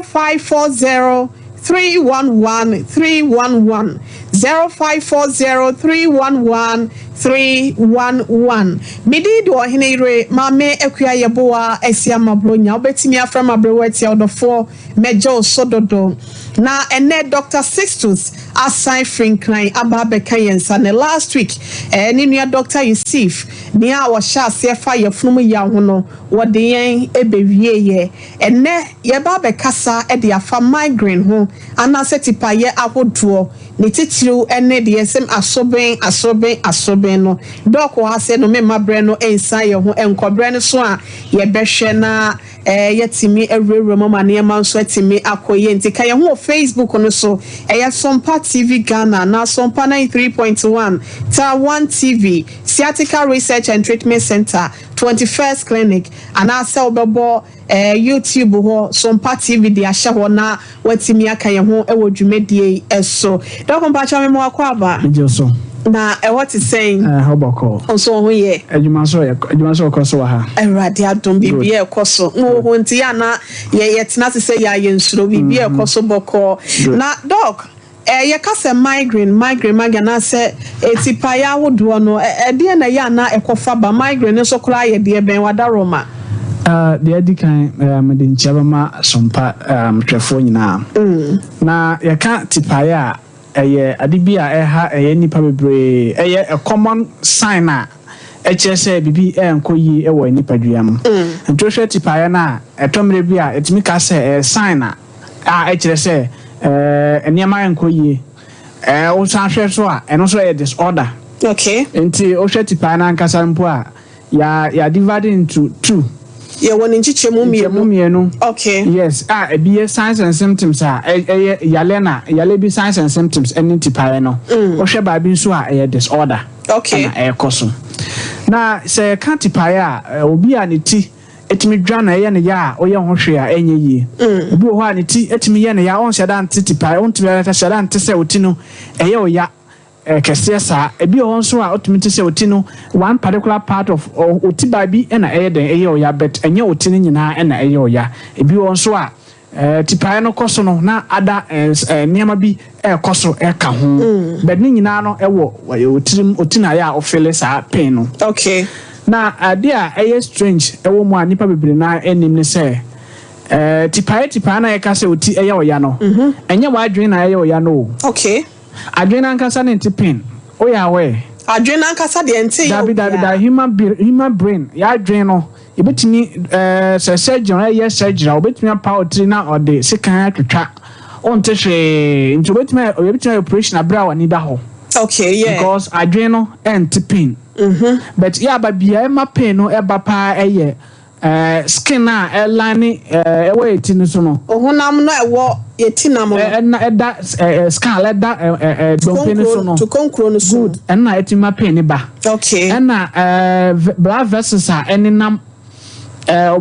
0540 311 311, 0540 311 311. Medi de Ɔhene Yere Maame Akua Yɛboa Asia Mabronya. Wobɛtumi afrɛ mabrɛwɔ atia ɔdɔfoɔ, mɛgye wo so dodo. Na ɛnɛ Dr Sixtus asan firi Nkran aba abɛka yɛn nsa. Ne last week ne nua Dr Yusuf nea a wɔhyɛ aseɛ fa yɛfunum yaw ho no, wɔde yɛn ɛbɛwie yɛ. Ɛnɛ yɛba abɛkasa de afa migraine ho anaasɛ tipayɛ ahodoɔ, ne titiriw ne deɛ sɛm asoben asoben asoben no. Doc wɔ ha sɛ no mema berɛ no nsa yɛn ho nkɔberɛ no so a yɛbɛhwɛ na yɛtumi awurawura mu ma nneɛma nso atumi akɔ yie. Nti ka yɛn ho wɔ Facebook no so, ɛyɛ Sompa TV Ghana na Sompa 93.1, Ta 1 TV, Sciatica Research and Treatment Center, 21st Clinic, anaasɛ wobɛbɔ YouTube hɔ, Sompa TV de ahyɛ hɔ na watumi aka yɛn ho wɔ dwumadie yi so. Doc, mpakyɛ, me mu akɔ aba. Megye so. Na ɛhɔ te sɛn? Ɛhɔ bɔkɔ. Nso ho yɛ? Adwuma nso yɛ, adwuma nso kɔ so wɔ ha. Awurade adom, biribi a ɛkɔ so wo ho nti yɛ ana yɛtena ase sɛ yɛayɛ nsuro, biribi a ɛkɔ so bɔkɔɔ. Na Doc, yɛka sɛ migraine, migraine, migraine anaasɛ etipaeɛ ahodoɔ no, ɛdeɛ na ɛyɛ ana ɛkɔfa ba? Migraine nso koraa yɛ deɛ bɛn wadaroma? Deɛ adi kan, mede nkyia bɛma Sompa hwɛfoɔ nyinaa. Na yɛka tipaeɛ a, ɛyɛ ade bi a ɛha ɛyɛ nipa bebree. Ɛyɛ a common sign a ɛkyerɛ sɛ biribi ɛnkɔ yie ɛwɔ nipadua mu. Nti wohwɛ tipaeɛ no a, ɛtɔ mmerɛ bi a ɛtumi ka sɛ ɛyɛ sign a ɛkyerɛ sɛ nneɛma ɛnkɔ yie. Wosan hwɛ so a, ɛno nso yɛ disorder. Nti wohwɛ tipaeɛ no ankasa mpo a, yɛ divide into two. Yɛwɔ ne nkyekyɛmu mmienu. Mmienu. Yes, a ebi yɛ signs and symptoms a ɛyɛ yale, na yale bi signs and symptoms ɛne tipaeɛ no. Wohwɛ baabi nso a, ɛyɛ disorder. Ɛna ɛrekɔ so. Na sɛ yɛka tipaeɛ a, obi a ne ti etumi dwa na ɛyɛ ne ya a ɔyɛ ho hwee a ɛnyɛ yie. Obi wɔ hɔ a ne ti etumi yɛ ne ya, ɔnhyɛ da nte tipaeɛ, ɔntumi hyɛ da nte sɛ oti no ɛyɛ ɔya kɛseɛ saa. Ebi wɔ hɔ nso a ɔtumi te sɛ oti no, one particular part of oti baabi ɛna ɛyɛ den ɛyɛ ɔya, but ɛnyɛ oti no nyinaa ɛna ɛyɛ ɔya. Ebi wɔ nso a tipaeɛ no kɔ so no na ada nneɛma bi ɛɛkɔ so ɛka ho, but ne nyinaa no ɛwɔ otirim, oti na ayɛ a ɔfeel saa pain no. Na adeɛ a ɛyɛ strange ɛwɔ mu a nipa bebree naa anim ne sɛ tipaeɛ na yɛka sɛ oti ɛyɛ ɔya no, ɛnyɛ w'adwene na ɛyɛ ɔya no o. Adwene ankasa ne nte pain, woyɛ aware? Adwene ankasa deɛ nte yɛ. Dabi, dabi, dabi. Human brain, yɛadwene no, yɛbɛtumi sɛ surgeon ɛyɛ surgery a, obɛtumi apa ɔtiri na ɔde sekan atwitwa, ɔnte hwee. Nti obɛtumi ayɛ operation abere a w'ani da hɔ. Because adwene no ɛnte pain. But yɛ aba bia ɛma pain no ɛba paa, ɛyɛ skin a ɛline ɛwɔ yɛ ti no so no. Ohunam no ɛwɔ yɛ ti nam no. Ɛna ɛda skull, ɛda ɛɛ ɛɛ dompe no so no. Tukonkuro no so. Good, ɛna ɛtumi ma pain ne ba. Ɛna blood vessels a ɛnenam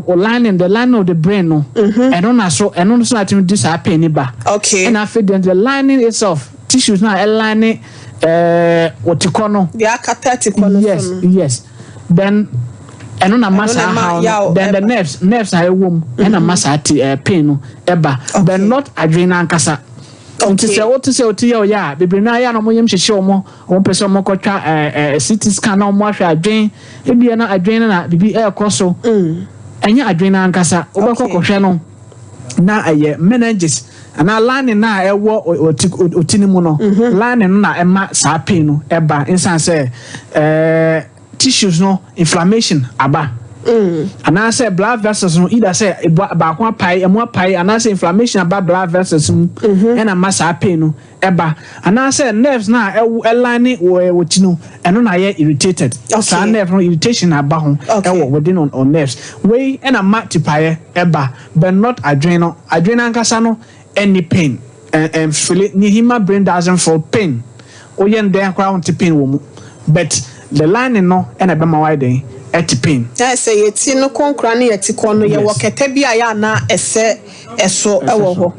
lining, the lining of the brain no, ɛno na so, ɛno nso na ɛtumi di saa pain ne ba. Ɛna afei deɛ, the lining itself, tissues na ɛline wɔtikɔ no. Deɛ akata tikɔ no so no. Yes, then ɛno na ma saa haw no. Then the nerves a ɛwɔ mu ɛna ma saa ti pain no ɛba, but not adwene n'ankasa. Nti sɛ wote sɛ wote yɛ ɔyɛ a, bebree naa yɛ a na wɔn yam hyehyɛ wɔn, wɔn pɛ sɛ wɔn kɔtwa ɛɛ ɛɛ CT scan na wɔn ahwɛ adwene, ebia na adwene na bibi ɛɛkɔ so. Ɛnyɛ adwene n'ankasa. Wobɛkɔ kɔhwɛ no na ɛyɛ meninges anaa lining na ɛwɔ oti ne mu no, lining no na ɛma saa pain no ɛba, nsan sɛ tissues no inflammation aba anaasɛ blood vessels no, either sɛ baako apae, ɛmu apae, anaasɛ inflammation aba blood vessels mu, ɛna ma saa pain no ɛba, anaasɛ nerves na ɛwɔ ɛline wɔ ti no, ɛno na yɛ irritated. Saa nerve no irritation aba ho ɛwɔ within on nerves wei, ɛna ma tipaeɛ ɛba, but not adwene no. Adwene ankasa no ɛni pain ɛnfeel ne human brain doesn't feel pain. Oyɛ ndɛn koraa, wɔn ti pain wɔ mu, but the lining no ɛna ɛbɛma wayɛ den. Ɛte pain. Na sɛ yɛ ti no kɔnkora ne yɛ ti kɔ no, yɛwɔ kɛtɛ bi a yɛ ana ɛsɛ ɛso ɛwɔ hɔ.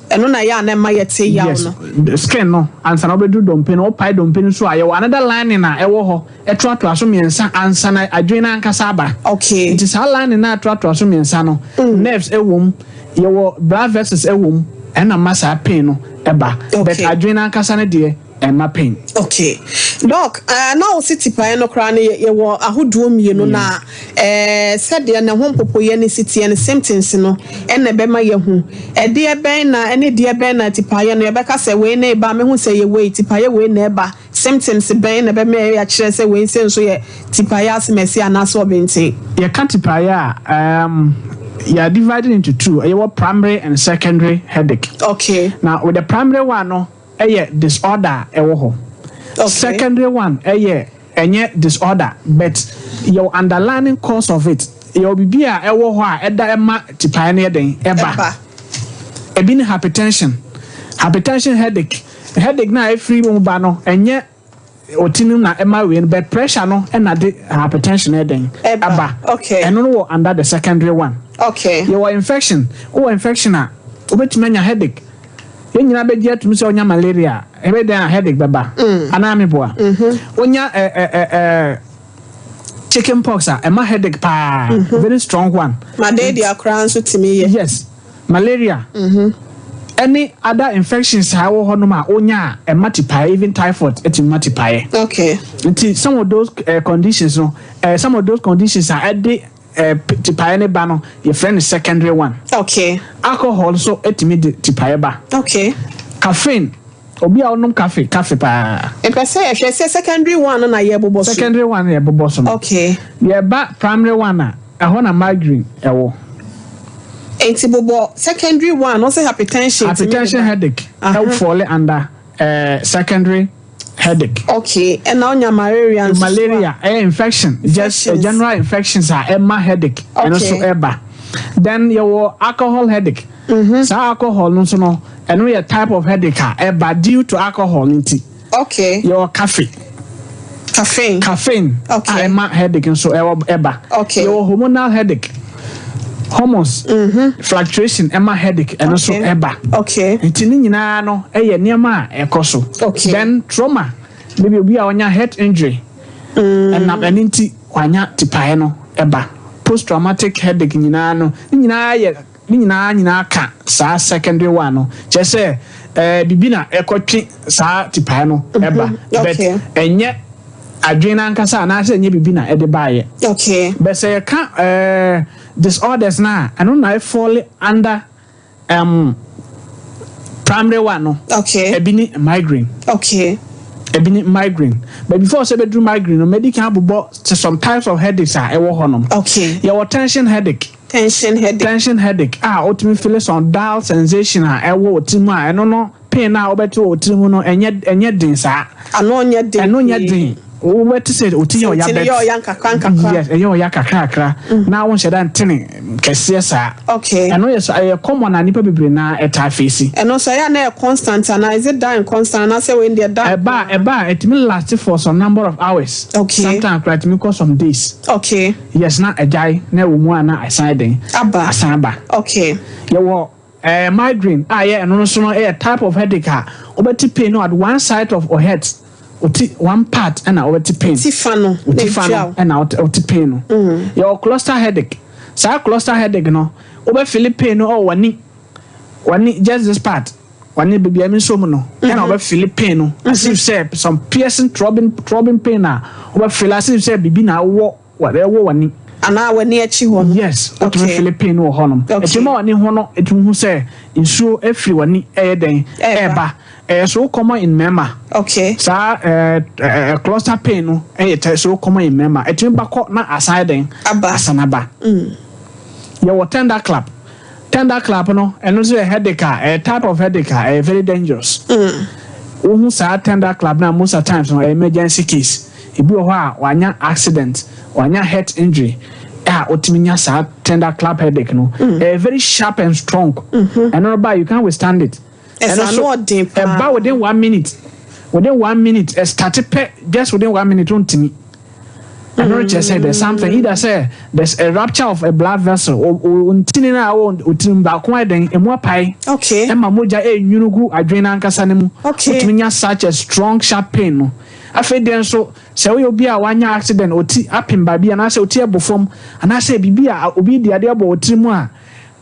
Ɛno na yɛ ana ɛma yɛte yaw no. Yes, skin no ansa na wobɛduru dompe no, wopae dompe no so a, yɛwɔ another lining a ɛwɔ hɔ, ɛtoatoa so mmiɛnsa ansa na adwene no ankasa aba. Nti saa lining no a ɛtoatoa so mmiɛnsa no, nerves ɛwɔ mu, yɛwɔ blood vessels ɛwɔ mu, ɛna ma saa pain no ɛba. But adwene no ankasa no deɛ, ɛmma pain. Okay. Doc, na wo se tipaeɛ no koraa no yɛwɔ ahodoɔ mmienu na sɛdeɛ ne ho mpopoeɛ no si teɛ no, symptoms no, ɛna ɛbɛma yɛahu. Ɛdeɛ bɛn na ɛne deɛ bɛn na tipaeɛ no yɛbɛka sɛ wei na ɛba, mehu sɛ yɛ wei, tipaeɛ wei na ɛba. Symptoms bɛn na ɛbɛma yɛakyerɛ sɛ wei nso nso yɛ tipaeɛ asemɛsi anaasɛ ɔbɛnten? Yɛka tipaeɛ a, yɛ divided into two. Yɛwɔ primary and secondary headache. Now with the primary one no, ɛyɛ disorder a ɛwɔ hɔ. Secondary one ɛyɛ ɛnyɛ disorder, but yɛwɔ underlying cause of it. Yɛwɔ biribi a ɛwɔ hɔ a ɛda ɛma tipaeɛ no yɛ den ɛba. Ɛba. Ebi ne hypertension. Hypertension headache. Headache na efiri mu ba no, ɛnyɛ oti no na ɛma wei no, but pressure no ɛna de hypertension yɛ den ɛba. Ɛba. Ɛno no wɔ under the secondary one. Yɛwɔ infection. Wowɔ infection a, wobɛtumi anya headache. Yɛn nyinaa bɛgye atum sɛ ɔnya malaria, ɛbɛ den a headache bɛba. Anaa meboa? Wonya ɛ ɛ ɛ ɛ chicken pox a, ɛma headache paa, very strong one. Malaria koraa nso tumi yɛ. Yes, malaria ɛne other infections a ɛwɔ hɔnom a wonya a ɛma tipaeɛ, even typhoid ɛtumi ma tipaeɛ. Nti some of those conditions no, some of those conditions a ɛde tipaeɛ ne ba no, yɛfrɛ no secondary one. Alcohol nso ɛtumi de tipaeɛ ba. Caffeine, obi a ɔnom coffee, coffee paa. Mpɛ sɛ yɛhwɛ sɛ secondary one no na yɛbobɔ so. Secondary one yɛ bobɔ so no. Yɛba primary one a, ɛhɔ na migraine ɛwɔ. Nti bobɔ secondary one no sɛ hypertension tumi de Hypertension ba. headache ɛwɔ fall under secondary headache. Okay, ɛna ɔnya malaria nso so a- Malaria ɛyɛ infection, just Infections. general infections a ɛma headache, ɛno nso ɛba. Then yɛwɔ alcohol headache. Saa alcohol no nso no, ɛno yɛ type of headache a ɛba due to alcohol nti. Yɛwɔ cafe. Caffeine. Caffeine a ɛma headache nso ɛwɔ ɛba. Yɛwɔ hormonal headache, hormones fluctuation ɛma headache, ɛno nso ɛba. Nti ne nyinaa no ɛyɛ nneɛma a ɛkɔ so. Then trauma, maybe obi a ɔnya head injury, ɛnam ɛne nti wanya tipaeɛ no ɛba. Post traumatic headache nyinaa no, ne nyinaa yɛ ne nyinaa ka saa secondary one no, kyerɛ sɛ bibi na ɛkɔtwe saa tipaeɛ no ɛba, but ɛnyɛ adwene ankasa anaasɛ ɛnyɛ bibi na ɛde baayɛ. But sɛ yɛka disorders na ɛno na ɛfall under primary one no. Ebi ne migraine. Ebi ne migraine, but before sɛ bɛduru migraine no, medical abobɔ some types of headaches a ɛwɔ hɔnom. Yɛwɔ tension headache. Tension headache. Tension headache a wotumi feel some dull sensation a ɛwɔ wɔ tirim a, ɛno no pain a wobɛte wɔ tirim mu no ɛnyɛ den saa. Ano nyɛ den. Ɛno nyɛ den, wobɛte sɛ oti yɛ ɔya. Ti no bɛt yɛ ɔya nkakra nkakra. Yes, ɛyɛ ɔya kakrakra na wonhyɛ da ntene kɛseɛ saa. Ɛno yɛ so ɛyɛ common a nipa bebree na ɛtaa face. Ɛno nso ɛyɛ a na ɛyɛ constant anaa is it dull and constant anaasɛ wei deɛ dull? Ɛba a ɛtumi last for some number of hours. Sometimes koraa ɛtumi kɔ some days. Yes, na ɛgyae na ɛwɔ mu a na ɛsan den. Aba. Asan aba. Yɛwɔ migraine a yɛ ɛno nso no ɛyɛ type of headache a wobɛte pain no at one side of your head, oti one part ɛna wobɛte pain. Ti fa no. Oti fa no ɛna wote pain no. Yɛwɔ cluster headache. Saa cluster headache no, wobɛfeel pain no ɔwɔ w'ani, just this part, w'ani beebi a ɛmi nso mu no, ɛna wobɛfeel pain no as if sɛ some piercing throbbing pain a wobɛfeel as if sɛ biribi na awɔ ɛwɔ w'ani. Anaa w'ani akyi hɔ no. Yes, wotumi feel pain wɔ hɔnom. Ɛtumi ma w'ani ho no, ɛtumi hu sɛ nsuo efiri w'ani ɛyɛ dɛn ɛɛba. Ɛɛba. Ɛyɛ so common in mmarima. Saa ɛɛ ɛɛ cluster pain no ɛyɛ tɛ so common in mmarima. Ɛtumi ba kɔ na asan yɛ dɛn? Aba. Asan aba. Yɛwɔ thunderclap. Thunderclap no, ɛno nso yɛ headache a ɛyɛ type of headache a ɛyɛ very dangerous. Wohu saa thunderclap na most of times no, ɛyɛ emergency case. Ebi wɔ hɔ a wanya accident, wanya head injury a otumi nya saa thunderclap headache no. Ɛyɛ very sharp and strong. Ɛno no ba, you can't withstand it. Ɛsɛ Ɛno ano ɔden paa. Ɛba within one minute, within one minute ɛstart pɛ, just within one minute, wontumi. Ɛno rekyerɛ sɛ there's something, either sɛ there's a rupture of a blood vessel, o ntini no a ɛwɔ otirim baako ayɛ den, emu apae, ɛma mogya ɛnwunu gu adwene no ankasa no mu. Wotumi nya such a strong sharp pain no. Afei deɛ nso, sɛ woyɛ obi a wanya accident, oti apem baabi anaasɛ oti ɛbɔ fam anaasɛ biribi a obi di adeɛ bɔ otiri mu a,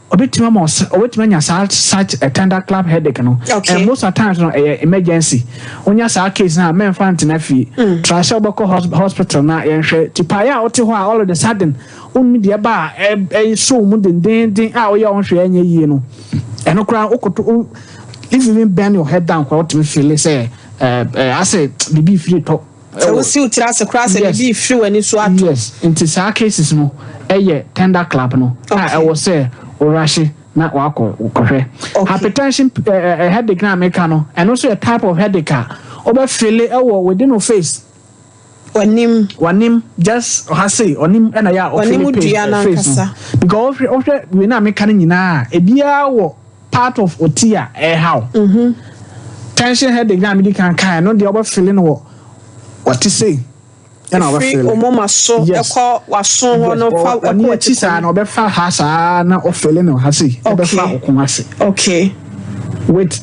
obetumi ama obetumi anya saa such a thunderclap headache no. And most of the times no, ɛyɛ emergency. Wonya saa case na mɛnfa ntena fie. Try sɛ wobɛkɔ hospital na yɛnhwɛ tipaeɛ a wote hɔ a, all of the sudden wonni deɛ ba a ɛso mu dendenden a woyɛ wo hwɛ ɛnyɛ yie no. Ɛno koraa wokoto, if you even bend your head down koraa, wotumi feel sɛ ɛɛ ɛɛ asɛ biribi firi tɔ. Sɛ wosi wo tiri ase koraa, sɛ biribi firi w'ani so ato. Yes, nti saa cases no ɛyɛ thunderclap no a ɛwɔ sɛ ɔrahye na wakɔ kɔhwɛ. Hypertension headache na meka no, ɛno nso yɛ type of headache a wobɛfeel ɛwɔ within your face. W'anim. W'anim, just ɔha sei, ɔnim ɛna yɛ a ɔfeel pain face no, because ɔhwɛ wei na meka no nyinaa, ebiara wɔ part of oti a ɛɛhaw. Tension headache na medi kan kan no deɛ, ɔbɛfeel no wɔ ɔte sei ɛna ɔbɛfeel. Efiri omoma so ɛkɔ waso hɔ no fa. Ɛkɔ akyi saa na ɔbɛfa ha saa na ɔfeel no ha sei, ɔbɛfa ɔkɔn ase. With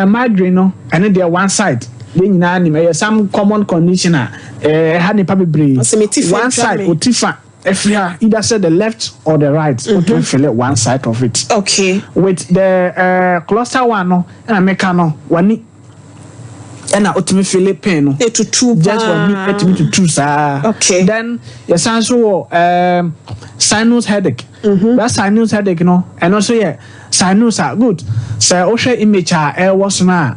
migraine no, ɛno deɛ, one side. Yɛn nyinaa nim ɛyɛ some common condition a ɛha nipa bebree. One side, oti fa efiri ha, either say the left or the right, o tún feel one side of it. With the cluster one no, ɛna meka no, wani ɛna otumi feel pain no. Etutu paa. Just wani etumi tutu saa. Then yɛsan so wɔ sinus headache. That sinus headache no, ɛno nso yɛ sinus a good. Sɛ wohwɛ image a ɛwɔ so no a,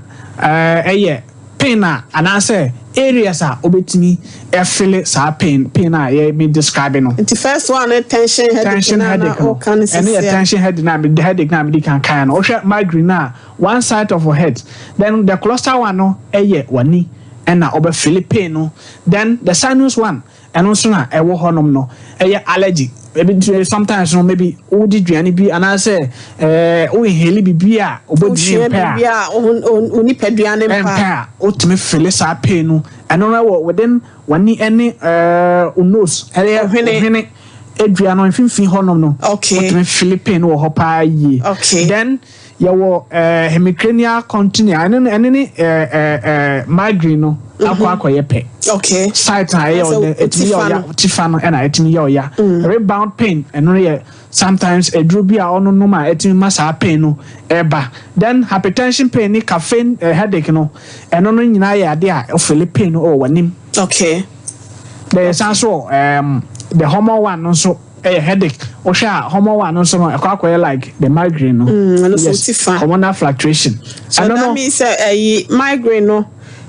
ɛyɛ pain a anaasɛ areas a wobɛtumi ɛfeel saa pain a yɛ mi describe no. Nti first one no, tension headache. Tension headache no, ɛno yɛ tension headache na mi headache na mi di kan kan no. Wohwɛ migraine na one side of your head, then the cluster one no ɛyɛ w'ani ɛna ɔbɛfeel pain no. Then the sinus one, ɛno nso na ɛwɔ hɔnom no, ɛyɛ allergy ebi. Sometimes no, maybe wodi duane bi anaasɛ wo inhale bibi a obodini mpɛ a, onipadua ne mpa mpɛ a, wotumi feel saa pain no. Ɛno no ɛwɔ within w'ani ɛne o nose, ɛyɛ hwene edua no mfimfini hɔnom no. Wotumi feel pain wɔ hɔ paa yie. Then yɛwɔ hemicrania continua. Ɛne ne migraine no akɔ akɔyɛ pɛ. Site a ɛyɛ ɔdɛ, ɛtumi yɛ ɔya, tifa no ɛna ɛtumi yɛ ɔya. Rebound pain, ɛno yɛ sometimes eduro bi a ɔno nom a ɛtumi ma saa pain no ɛba. Then hypertension pain ne caffeine headache no, ɛno no nyinaa yɛ ade a ɔfeel pain no wɔ w'anim. Then yɛsan so the hormone one no nso ɛyɛ headache. Wohwɛ a, hormone one no nso no, ɛkɔ akɔyɛ like the migraine no. Ɛno nso ti fa. Hormonal fluctuation. So that means sɛ ɛyi migraine no,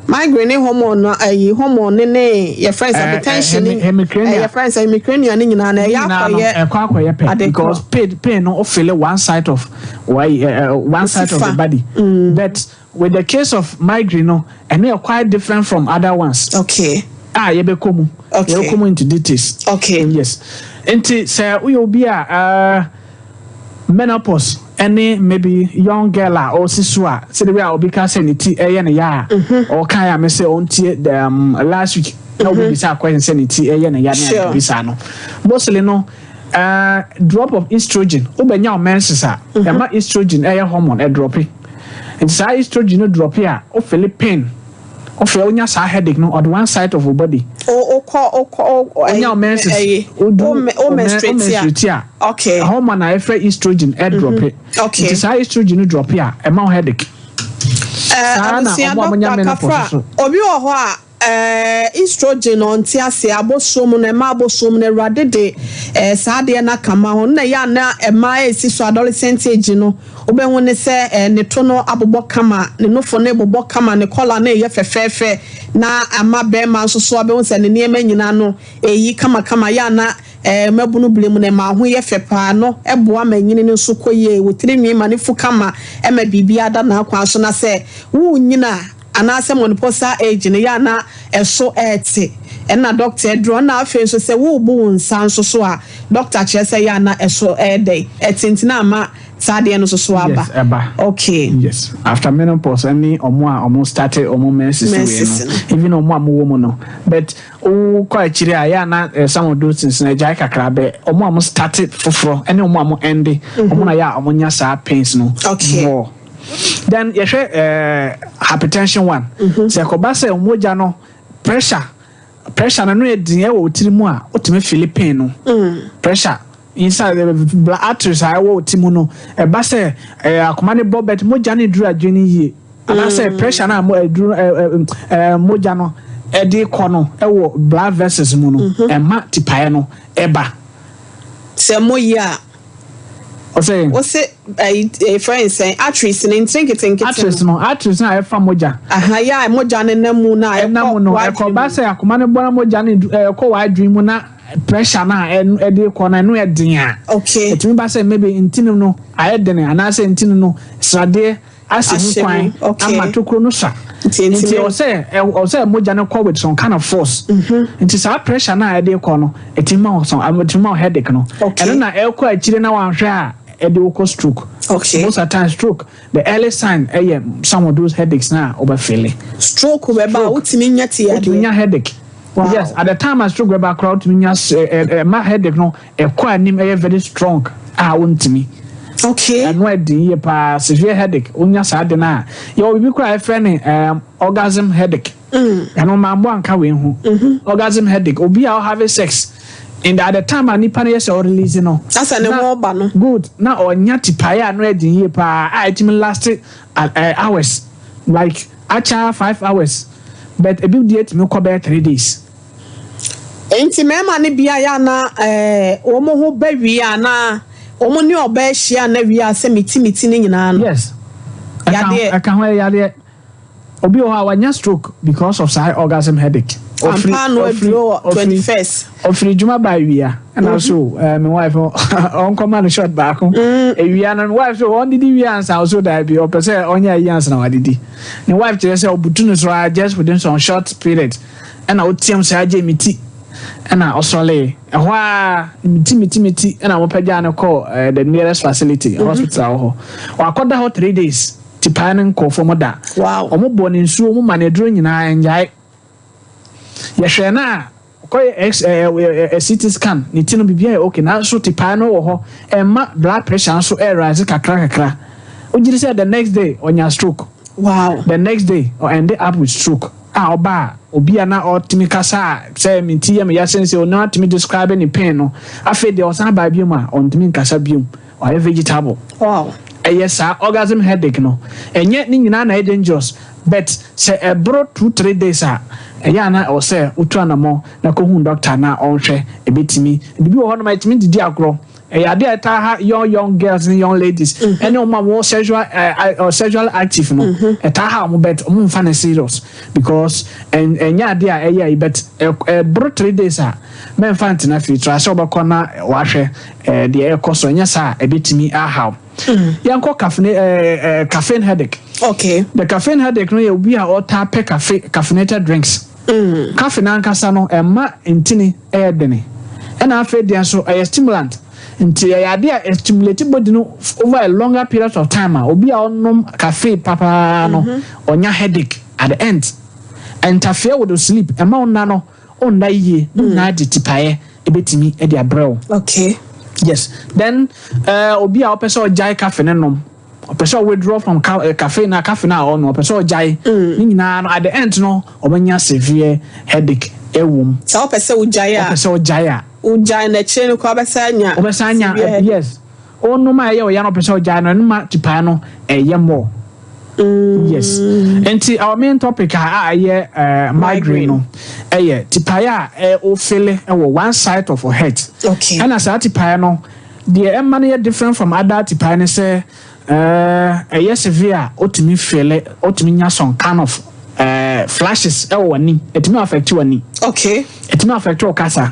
migraine ne hormone no, ɛyi hormone ne yɛ friends hypertension ne hemicrania. Yɛ friends hemicrania ne nyinaa na ɛyɛ akɔyɛ. Ɛkɔ akɔyɛ pɛ because pain no, ɔfeel one side of one side of the body. But with the case of migraine no, ɛno yɛ quite different from other ones. A yɛbɛkɔ mu. Yɛbɛkɔ mu into details. Yes, nti sɛ woyɛ obi a menopause ɛne maybe young girl a ɔsi so a, sɛde bi a obi ka sɛ ne ti ɛyɛ ne ya a, ɔka yɛ a, me sɛ ɔntie the last week na obi bisa question sɛ ne ti ɛyɛ ne ya ne ade bisa no. Mostly no, drop of estrogen. Wobɛnya wo menses a, ɛma estrogen, ɛyɛ hormone, ɛdrop. Nti saa estrogen no drop a, wofeel pain, wofeel, wonya saa headache no on one side of your body. O okɔ okɔ o. Wonya wo menses, odu o menstruate a, hormone a yɛfrɛ estrogen ɛdrop. Nti saa estrogen no drop a, ɛma wo headache. Saa na ɔmo a monya menopause so. Obi wɔ hɔ a estrogen ɔnte ase. Abosom no, ɛma abosom no, Awurade de saa adeɛ no aka ma ho na ɛyɛ ana ɛma esi so. Adolescent age no, wobɛhu ne sɛ ne to no abobɔ kama, ne nofo no bobɔ kama, ne kɔla no ɛyɛ fɛfɛɛfɛ, na ama bɛrima nso so abɛhu sɛ ne nneɛma nyinaa no ɛyi kamakama. Yɛ ana mmabunu bere mu no, ɛma ho yɛ fɛ paa no, ɛboa ma nyini no nso kɔ yie, wɔ tiri nwi ma ne fu kama, ɛma biribi ada n'akwan so. Na sɛ wunyina anaasɛ menopausal age no, yɛ ana ɛso ɛɛte, ɛna doctor ɛduro. Ɛna afei nso sɛ wobu wo nsa nso so a, doctor kyerɛ sɛ yɛ ana ɛso ɛɛdɛ ɛtenten ama. Saa adeɛ no soso aba. Yes, ɛba. Yes, after menopause ɛne ɔmo a ɔmo start ɔmo menses Menses wei no, even ɔmo a mo wɔ mu no, but wokɔ akyire a yɛ ana some of those things na agyae kakra bɛ ɔmo a mo start foforɔ ɛne ɔmo a mo end, ɔmo na yɛ a ɔmo nya saa pains no more. Then yɛhwɛ hypertension one, sɛ ɛkɔba sɛ mogya no pressure no yɛ den ɛwɔ wo tiri mu a, wotumi feel pain no. Pressure inside the blood arteries a ɛwɔ wo ti mu no, ɛba sɛ akoma ne bɔ, but mogya no duru adwene yie, anaasɛ pressure no a mo ɛduru ɛ ɛ ɛ mogya no ɛde kɔ no ɛwɔ blood vessels mu no, ɛma tipaeɛ no ɛba. Sɛ mo yi a Ɔsɛ wose ɛyi efrɛ nsɛn arteries ne ntiri nketenkete. Arteries no, arteries no a ɛfa mogya. Aha, yɛ a mogya no nam mu na ɛnam no w'adwene ɛkɔba mu. Sɛ akoma no bɔ na mogya no ɛkɔ w'adwene mu na pressure no a ɛde kɔ no, ɛno yɛ den a, ɛtumi ba sɛ maybe ntini no ayɛ dene anaasɛ ntini no sradeɛ asi Ahyɛ ho kwan mu, okay. ama tokuro no sa. Nti Nti ɔsɛ mogya no kɔ with some kind of force, nti saa pressure no a ɛde kɔ no, ɛtumi ma wo some, ɛtumi ma wo headache no. Ɛno na ɛkɔ akyire na wanhwɛ a, ɛde wokɔ stroke. Most of the time stroke, the early sign ɛyɛ some of those headaches na ɔbɛfeel. Stroke bɛba a, wotumi nya ti Wotumi adeɛ. Nya headache. Yes, at the time a stroke bɛba koraa, wotumi nya ɛ ɛ ɛma headache no ɛkɔ anim, ɛyɛ very strong a wontumi. Ɛno ɛdi yie paa, severe headache. Wonya saa de no a, yɛwɔ biribi koraa a yɛfrɛ ne orgasm headache. Ɛno maa mbɔ anka wei ho. Orgasm headache, obi a ɔhave sex in the, at the time a nipa no yɛ sɛ ɔrelease no, Asa ne ho ɔba no. Good, na ɔnya tipaeɛ a no ɛdi yie paa a ɛtumi last hours, like akyɛ 5 hours, but ebi deɛ ɛtumi kɔ bɛyɛ 3 days. Nti mmarima no bi a yɛ ana wɔn ho ba wie a, na wɔn ne ɔbaa ahyia na wie a, sɛ meti meti ne nyinaa no. Yes, ɛka ho. Yadeɛ. Ɛka ho, ɛyɛ yadeɛ. Obi wɔ hɔ a wanya stroke because of saa orgasm headache. Ampa no aduro wɔ 21st. Ɔfiri dwuma ba awia, ɛna so me wife ɔnkɔma no shot baako ewia no. Wife so ɔndidi wia ansa, ɔso daabi, ɔpɛ sɛ ɔnyɛ ayi ansa na wadidi. Ne wife kyerɛ sɛ ɔbutu no so a, just within some short period, ɛna ɔtiam sɛ agye mi ti, ɛna ɔsɔle ɛhɔ a, mi ti, mi ti, mi ti, ɛna wɔpɛgya no kɔ the nearest facility, hospital wɔ hɔ. Wakɔda hɔ 3 days, tipae no nkɔ fam da. Ɔmo bɔ ne nsuo, ɔmo ma ne aduro nyinaa, ngyae. Yɛhwɛ no a, kɔyɛ x ɛ ɛ ɛ CT scan, ne ti no biribi ayɛ okay, nanso tipae no wɔ hɔ, ɛma blood pressure nso ɛrise kakra kakra. Ogyiri sɛ the next day ɔnya stroke. The next day ɔ end up with stroke a ɔba a, obi a na ɔtumi kasa a sɛ me ti yɛ me ya sɛnsɛ, ɔno atumi describe ne pain no, afei deɛ ɔsan ba biom a, ɔntumi nkasa biom, ɔyɛ vegetable. Ɛyɛ saa orgasm headache no. Ɛnyɛ ne nyinaa na ɛyɛ dangerous, but sɛ ɛboro 2-3 days a, ɛyɛ ana ɛwɔ sɛ wotu anammɔ na kɔhu doctor na ɔnhwɛ. Ɛbɛtumi biribi wɔ hɔ nom a ɛtumi didi agorɔ. Ɛyɛ adeɛ a ɛtaa ha young girls ne young ladies ɛne wɔn a wɔwɔ sexual ɛ ɛ sexual active no. Ɛtaa ha wɔn, but wɔn mfa no serious because ɛnyɛ adeɛ a ɛyɛ ayi, but ɛboro 3 days a, mɛnfa ntena fie tura sɛ ɔbɛkɔ na wahwɛ deɛ ɛkɔ so. Ɛnyɛ saa, ɛbɛtumi ahaw. Yɛnkɔ caffeine ɛɛ ɛɛ caffeine headache. The caffeine headache no yɛ obi a ɔtaa pɛ cafe, caffeinated drinks. Caffeine ankasa no ɛma ntini ɛyɛ dene, ɛna afei deɛ nso ɛyɛ stimulant, nti ɛyɛ adeɛ a stimulate body no over a longer period of time a, obi a ɔnom cafe papaa no, ɔnya headache at the end, interfere with the sleep, ɛma ɔnna no ɔnna yie ne nyinaa de tipaeɛ ebetumi ɛde abrɛ wo. Yes, then obi a ɔpɛ sɛ ɔgyae cafe ne nom, ɔpɛ sɛ withdraw from cafe na cafe na ɔno ɔpɛ sɛ ɔgyae ne nyinaa no, at the end no ɔbɛnya severe headache ɛwɔ mu. Sɛ wopɛ sɛ wogyae a, Ɔpɛ sɛ ɔgyae a, wogyae n'akyire no koraa wobɛsa anya ɔbɛsan anya severe headache. Yes, ɔnom a ɛyɛ ɔya no, ɔpɛ sɛ ɔgyae no, ɛno ma tipae no ɛyɛ more. Yes, nti our main topic a ɛyɛ migraine no, ɛyɛ tipae a ɔfeel ɛwɔ one side of our head. Ɛna saa tipae no deɛ, ɛma no yɛ different from other tipae no sɛ ɛyɛ severe a, ɔtumi feel, ɔtumi nya some kind of flashes ɛwɔ w'ani, ɛtumi affect w'ani. Ɛtumi affect wɔ kasa.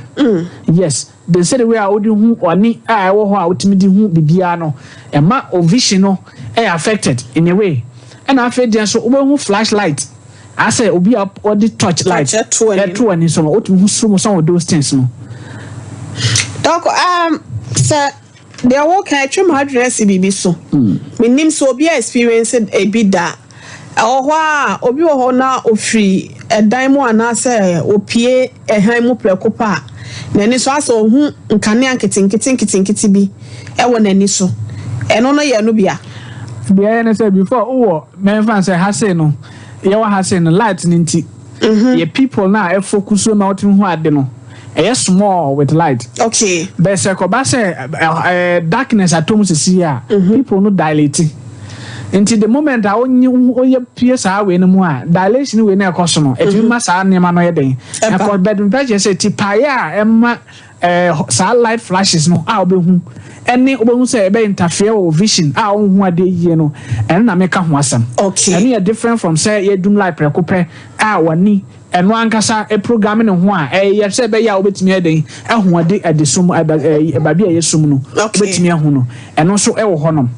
Yes, the sɛ the way a wode hu w'ani a ɛwɔ hɔ a, wotumi de hu biribiara no, ɛma o vision no ɛyɛ affected in a way. Ɛna afei deɛ nso, wobɛhu flashlight asɛ obi a ɔde torch light Torch ɛto w'ani. Ɛto w'ani so no, wotumi hu so some of those things no. Doc, sɛ Deɛ woka ɛtwe m'adwene asi biribi so. Menim sɛ obi a experience ebi da. Ɛwɔ hɔ a, obi wɔ hɔ na ofiri ɛdan mu anaasɛ opie ɛhan mu prɛko pɛ a, n'ani so asɛ ohu nkanea nketenkete nketenkete bi ɛwɔ n'ani so. Ɛno no yɛ no bia? Deɛ ɛyɛ ne sɛ before wowɔ mɛmfa sɛ ha sei no, yɛwɔ ha sei no, light no nti yɛ people na ɛfocus ma wotumi hu ade no, ɛyɛ small with light. Bɛ sɛ kɔba sɛ darkness atom sisi a, people no dilate. Nti the moment a wonye woyɛ pie saa wei no mu a, dilation wei no ɛkɔ so no, ɛtumi ma saa nneɛma no yɛ den. Ɛba. Ɛkɔ bɛd mpɛ kyerɛ sɛ tipaeɛ a ɛma saa light flashes no a wobɛhu ɛne wobɛhu sɛ ɛbɛ interfere wɔ vision a wonhu adeɛ yie no, ɛno na meka ho asɛm. Ɛno yɛ different from sɛ yɛdum light prɛko pɛ a w'ani ɛno ankasa program ne ho a ɛyɛ sɛ ɛbɛyɛ a wobɛtumi ayɛ den ɛho ade ɛde sum ɛba ɛɛ baabi a ɛyɛ sum no. Wobɛtumi ahu no, ɛno nso ɛwɔ hɔnom.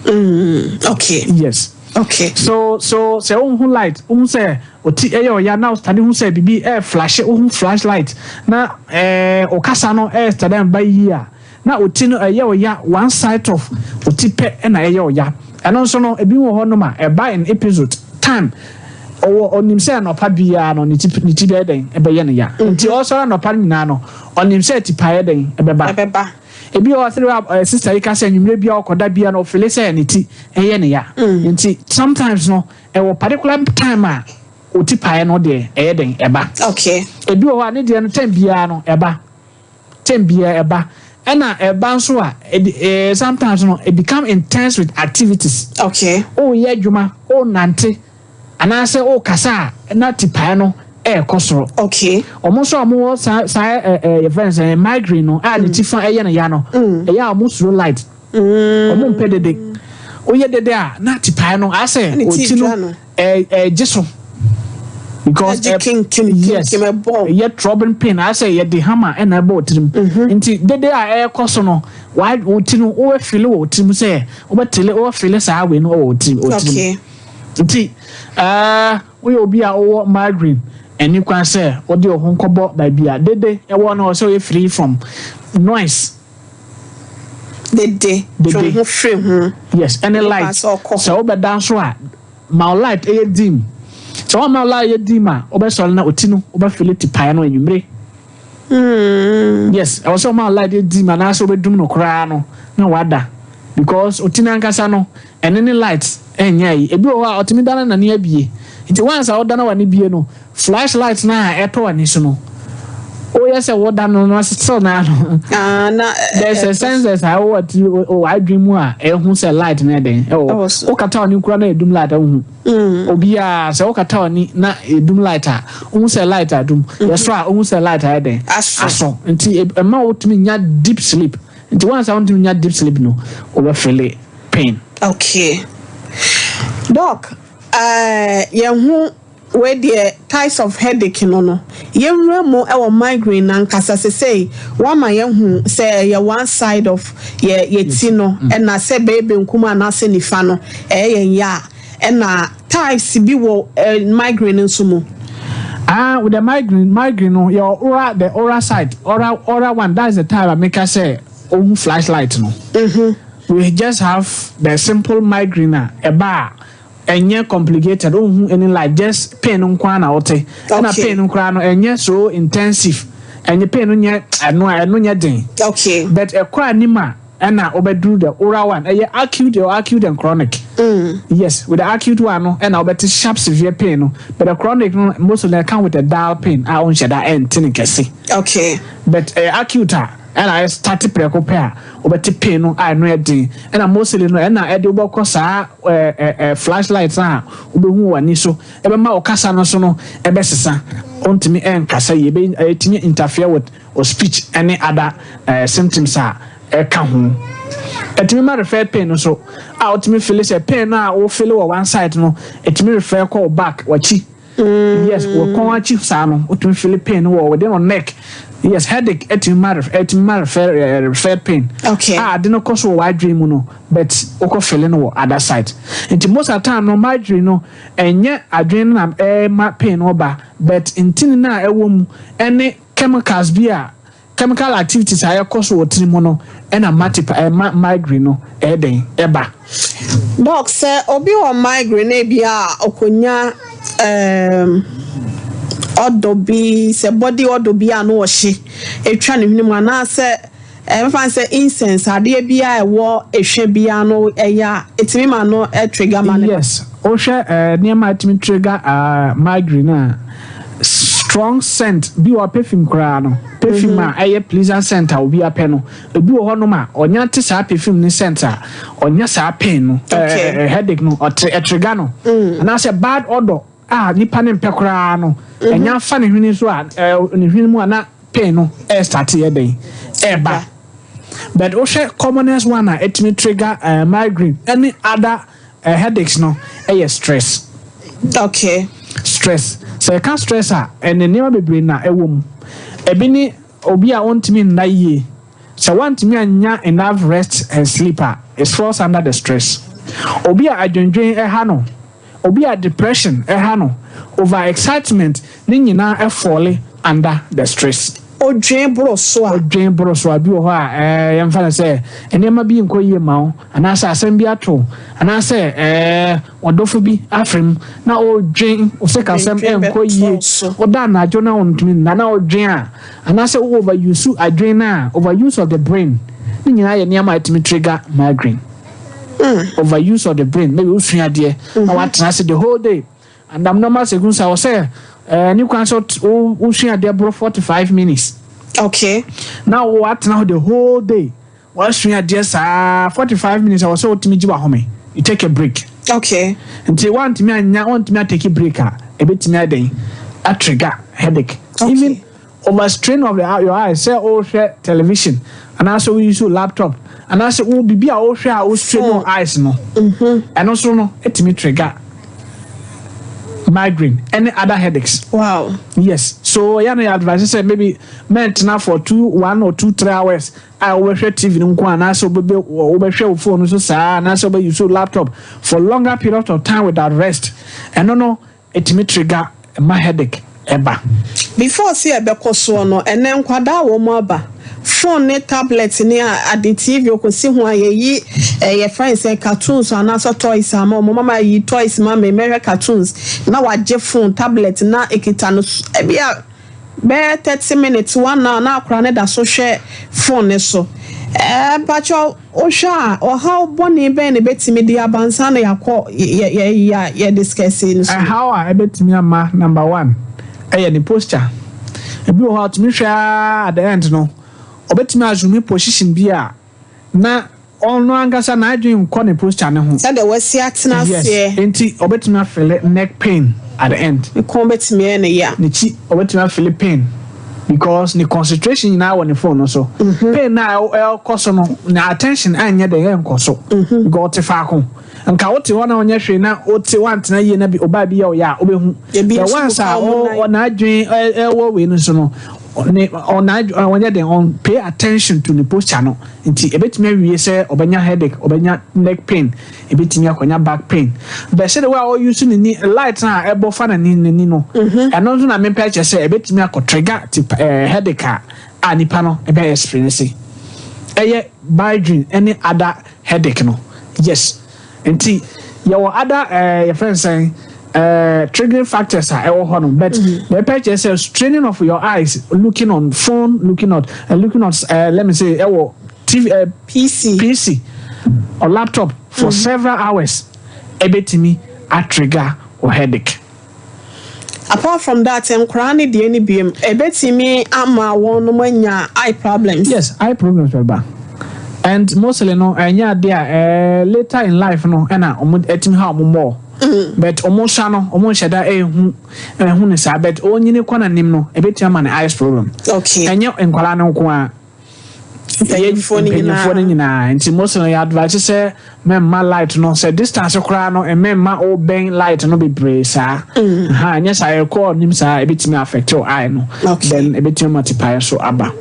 Yes. So sɛ wohu light, wohu sɛ oti ɛyɛ ɔya na wostade hu sɛ biribi ɛyɛ flash, wohu flash light na ɔkasa no ɛyɛ stade ba yie a, na oti no ɛyɛ ɔya, one side of oti pɛ ɛna ɛyɛ ɔya. Ɛno nso no, ebi wɔ hɔnom a ɛba in episode time. Ɔwɔ ɔnim sɛ anɔpa biara no ne ti bɛyɛ dɛn, ɛbɛyɛ ne ya, nti ɔsɔre anɔpa no nyinaa no, ɔnim sɛ tipaeɛ dɛn ɛbɛba. Ɛbɛba. Ebi wɔ sɛ sister yi ka sɛ nwumire bi a ɔkɔda bia no, ɔfeel sɛ ne ti ɛyɛ ne ya. Nti sometimes no, ɛwɔ particular time a oti paeɛ no deɛ ɛyɛ dɛn, ɛba. Ebi wɔ hɔ a ne deɛ no, time biara no ɛba, time biara ɛba. Ɛna ɛba nso a, ɛdi sometimes no, it become intense with activities. Ɔreyɛ adwuma, ɔrenante anaasɛ ɔrekasa a, na ti paeɛ no ɛɛkɔ soro. Ɔmo nso a ɔmo wɔ saa ɛɛ ɛɛ yɛfrɛ no sɛ migraine no a ne ti fa ɛyɛ no ya no, ɛyɛ a ɔmo suro light. Ɔmo mpɛ dede. Oyɛ dede a, na ti paeɛ no asɛ Ne ti oti no dwa no. Ɛɛ gye so because Ɛgye kinkim. Yes. Kinkim ɛbɔ. Ɛyɛ throbbing pain asɛ yɛde hammer ɛna ɛbɔ tirim. Nti dede a ɛrekɔ so no, wa wo ti no wobɛfeel wɔ wo tirim sɛ wobɛtele, wobɛfeel saa wei no wɔ wo tirim. Nti woyɛ obi a wowɔ migraine, ɛni kwan sɛ wode wo ho nkɔbɔ baabi a dede ɛwɔ no, sɛ woyɛ free from noise. Dede. Dede. Twe ho firi ho. Yes, ɛne Nipa light. sɛ ɔkɔ hɔ. Sɛ wobɛda nso a, ma wo light ɛyɛ dim. Sɛ wɔma wo light yɛ dim a, wobɛsɔre na oti no wobɛfeel tipaeɛ no anwummere. Yes, ɛwɔ sɛ ɔma wo light yɛ dim anaasɛ wobɛdum no koraa no na wada, because oti no ankasa no, ɛne ne light ɛnyɛ yi. Ebi wɔ hɔ a ɔtumi dana n'ani abie, nti once a ɔdana w'ani bie no, flash light na a ɛtɔ w'ani so no, woyɛ sɛ woda no still na no Ah, na there's a sensors a ɛwɔ ti wɔ adwene mu a ɛho sɛ light no ɛdɛn Ɛwɔ ɛwɔ so. Wokata w'ani kura na edum light a, wohu. Obiara sɛ wokata w'ani na edum light a, wohu sɛ light adum. Yɛsɔ a, wohu sɛ light ayɛ dɛn? Asɔ. Asɔ. Nti ɛma wotumi nya deep sleep. Nti once a wotumi nya deep sleep no, wobɛfeel pain. Okay. Doc, yɛn ho wei deɛ, types of headache no, yɛnwura mu ɛwɔ migraine nankasa. Sesei wama yɛhu sɛ ɛyɛ one side of yɛ ti no, ɛna sɛ bɛyɛ benkum anaasɛ nifa no ɛyɛ yɛn ya a, ɛna types bi wɔ migraine nso mu? Ah, with the migraine no, your aura, the aura side, aura one, that's the time I make us say, oh, flashlight no. We just have the simple migraine a ɛba a ɛnyɛ complicated, ohun any light, just pain no nkoa na ɔte. Ɛna pain no koraa no ɛnyɛ so intensive. Ɛnyɛ pain no nyɛ ɛno a ɛno nyɛ den. But ɛkɔ anim a, ɛna ɔbɛduru the aura one. Ɛyɛ acute or acute and chronic. Yes, with the acute one no, ɛna ɔbɛte sharp severe pain no. But the chronic no, most of them come with a dull pain a ɔnhyɛ da ɛnte ne kɛse. But ɛyɛ acute a, ɛna ɛyɛ start prɛko pɛ a, wobɛte pain no a ɛno yɛ den. Ɛna mostly no, ɛna ɛde wobɛkɔ saa ɛɛ ɛɛ ɛɛ flashlight a wobɛhu wɔ w'ani so. Ɛbɛma ɔkasa no so no ɛbɛsesa. Ɔntumi ɛnkasa yie. Ɛbɛ ɛtumi interfere with o speech ɛne other symptoms a ɛka ho. Ɛtumi ma refer pain no so a wotumi feel sɛ pain no a wofeel wɔ one side no, ɛtumi refer kɔ wo back, w'akyi. Yes, wɔ kɔn akyi saa no, wotumi feel pain no wɔ within your neck. Yes, headache ɛtumi ma refer pain a ade no kɔ so wɔ w'adwene mu no, but wokɔ feel no wɔ other side. Nti most of the time no, migraine no, ɛnyɛ adwene no na ɛma pain no ba, but ntini no a ɛwɔ mu ɛne chemicals bi a Chemical activities a ɛkɔ so wɔ tiri mu no ɛna ma tipa ɛma migraine no ɛyɛ ɛba. Doc, sɛ obi wɔ migraine bi a ɔkɔnya odour bi, sɛ body odour bi a no wɔhye etwa ne hwene mu, anaasɛ ɛmfa sɛ incense adeɛ bi a ɛwɔ ehwɛ bi no ɛyɛ a, etumi ma no ɛtrigger ma ne? Yes, wohwɛ nneɛma a ɛtumi trigger migraine a, strong scent bi wɔ, perfume koraa no, perfume a ɛyɛ pleasant scent a obi apɛ no, ebi wɔ hɔnom a ɔnya te saa perfume ne scent a, ɔnya saa pain no, headache no, ɔtre ɛtrigger no, anaasɛ bad odour a nipa ne mpɛ koraa no, ɛnya fa ne hwene so a, ne hwene mu a, na pain no ɛstart yɛ den ɛɛba. But wohwɛ commonest one a ɛtumi trigger migraine ɛne other headaches no, ɛyɛ stress. Stress, sɛ ɛka stress a, ɛne nneɛma bebree na ɛwɔ mu. Ebi ne obi a ɔntumi nna yie. Sɛ wantumi anya enough rest and sleep a, it falls under the stress. Obi a adwendwen ɛha no, obi a depression ɛha no, over excitement ne nyinaa ɛfall under the stress. Odwen boro so a. Odwen boro so a, bi wɔ hɔ a yɛmfa no sɛ nneɛma bi nkɔ yie ma wo, anaasɛ asɛm bi ato, anaasɛ ɔdɔfo bi afiri mu na ɔdwen osikasɛm nkɔ yie, ɔda anadwo na ɔntumi nna na ɔdwen a, anaasɛ wo overuse adwen na overuse of the brain ne nyinaa yɛ nneɛma a ɛtumi trigger migraine. Overuse of the brain, maybe wosua adeɛ na watena ase the whole day, and abnormal circumstance wɔ sɛ ne kwan sɛ wosua adeɛ boro 45 minutes. Na watena hɔ the whole day wasua adeɛ saa, 45 minutes a wɔ sɛ wotumi gye wahome, you take a break. Nti wantumi anya, wantumi atake break a, ebetumi adan atrigger headache. Even overstrain of your eyes, sɛ wohwɛ television anaasɛ wo use laptop anaasɛ wo bibi a wohwɛ a wo strain your eyes no, ɛno nso no etumi trigger migraine ɛne other headaches. Yes, so yɛn no yɛ advice sɛ maybe mɛntena for 2, 1 or 2, 3 hours a wobɛhwɛ TV no nko, anaasɛ wobɛbɛ wobɛhwɛ wo phone so saa, anaasɛ wobɛ use laptop for longer period of time without rest. Ɛno no ɛtumi trigger ma headache ɛba. Before sɛ ɛbɛkɔ soɔ no, ɛnɛ nkwadaa wɔ mu aba phone ne tablet ne ade, TV okosi ho a, yɛyi ɛyɛ fɛn sɛ cartoons anaasɛ toys ama ɔmo. Mama, yi toys ma me mɛhwɛ cartoons, na wagye phone, tablet na ekita no ebi a bɛyɛ 30 minutes, one hour, na akora ne da so hwɛ phone ne so. Mpatsɔ, wohwɛ a, ɔhaw bɔne bɛn na ebɛtumi de aba nsa na yɛakɔ yɛ yɛ yɛ yɛ discuss no so? Ɛhaw a ɛbɛtumi ama, number one ɛyɛ ne posture. Ebi wɔ hɔ a ɔtumi hwɛ aa, at the end no ɔbɛtumi assume position bi a na ɔno ankasa n'adwene nkɔ ne posture ne ho. Sɛdeɛ wasi atena aseɛ. Nti ɔbɛtumi afeel neck pain at the end. Ne kɔn bɛtumi ayɛ ne ya. Ne kyi ɔbɛtumi afeel pain because ne concentration nyinaa wɔ ne phone no so. Pain na ɛkɔ so no, na attention anyɛ dɛ ɛnkɔ so because ɔte faako. Nka wote hɔ na ɔnyɛ hwee na wote wantena yie na bi ɔbaa bi yɛ ɔyɛ a, wobɛhu. The ones a ɔn'adwene ɛwɔ wei no so no, ne ɔn'adwene ɔnyɛ dɛ ɔn pay attention to ne posture no, nti ebetumi awie sɛ ɔbɛnya headache, ɔbɛnya neck pain, ebetumi akɔnya back pain. Bɛsɛ de wo a ɔuse ne ni light na ɛbɔ fa n'ani no, ɛno nso na mepɛ kyerɛ sɛ ebetumi akɔ trigger ti headache a nipa no ɛbɛ experience, ɛyɛ migraine ɛne other headache no. Yes, nti yɛwɔ other yɛfrɛ nsɛn triggering factors a ɛwɔ hɔ no, but mepɛ kyerɛ sɛ straining of your eyes, looking on phone, looking at let me say ɛwɔ TV, PC. PC or laptop for several hours, ebetumi atrigger or headache. Apart from that, nkwaraa ne deɛ ne biem ebetumi ama wɔn no anya eye problems? Yes, eye problems bɛba, and mostly no ɛnyɛ ade a later in life no ɛna ɔmo ɛtumi ha ɔmo more, but ɔmo nsa no ɔmo nhyɛ da ɛhu ne saa, but ɔnyini kɔ n'anim no, ebetumi ama ne eyes problem. Ɛnyɛ nkwaraa no nko a. Mpanyinfoɔ no nyinaa. Mpanyinfoɔ no nyinaa. Nti mostly no yɛ advice sɛ Mɛmma light no, sɛ distance koraa no, mmɛmma wobɛn light no bebree saa. Ha, nyɛ saa, ɛkɔ nim saa, ebɛtumi affect your eye no. Then ebɛtumi ama tipaeɛ so aba.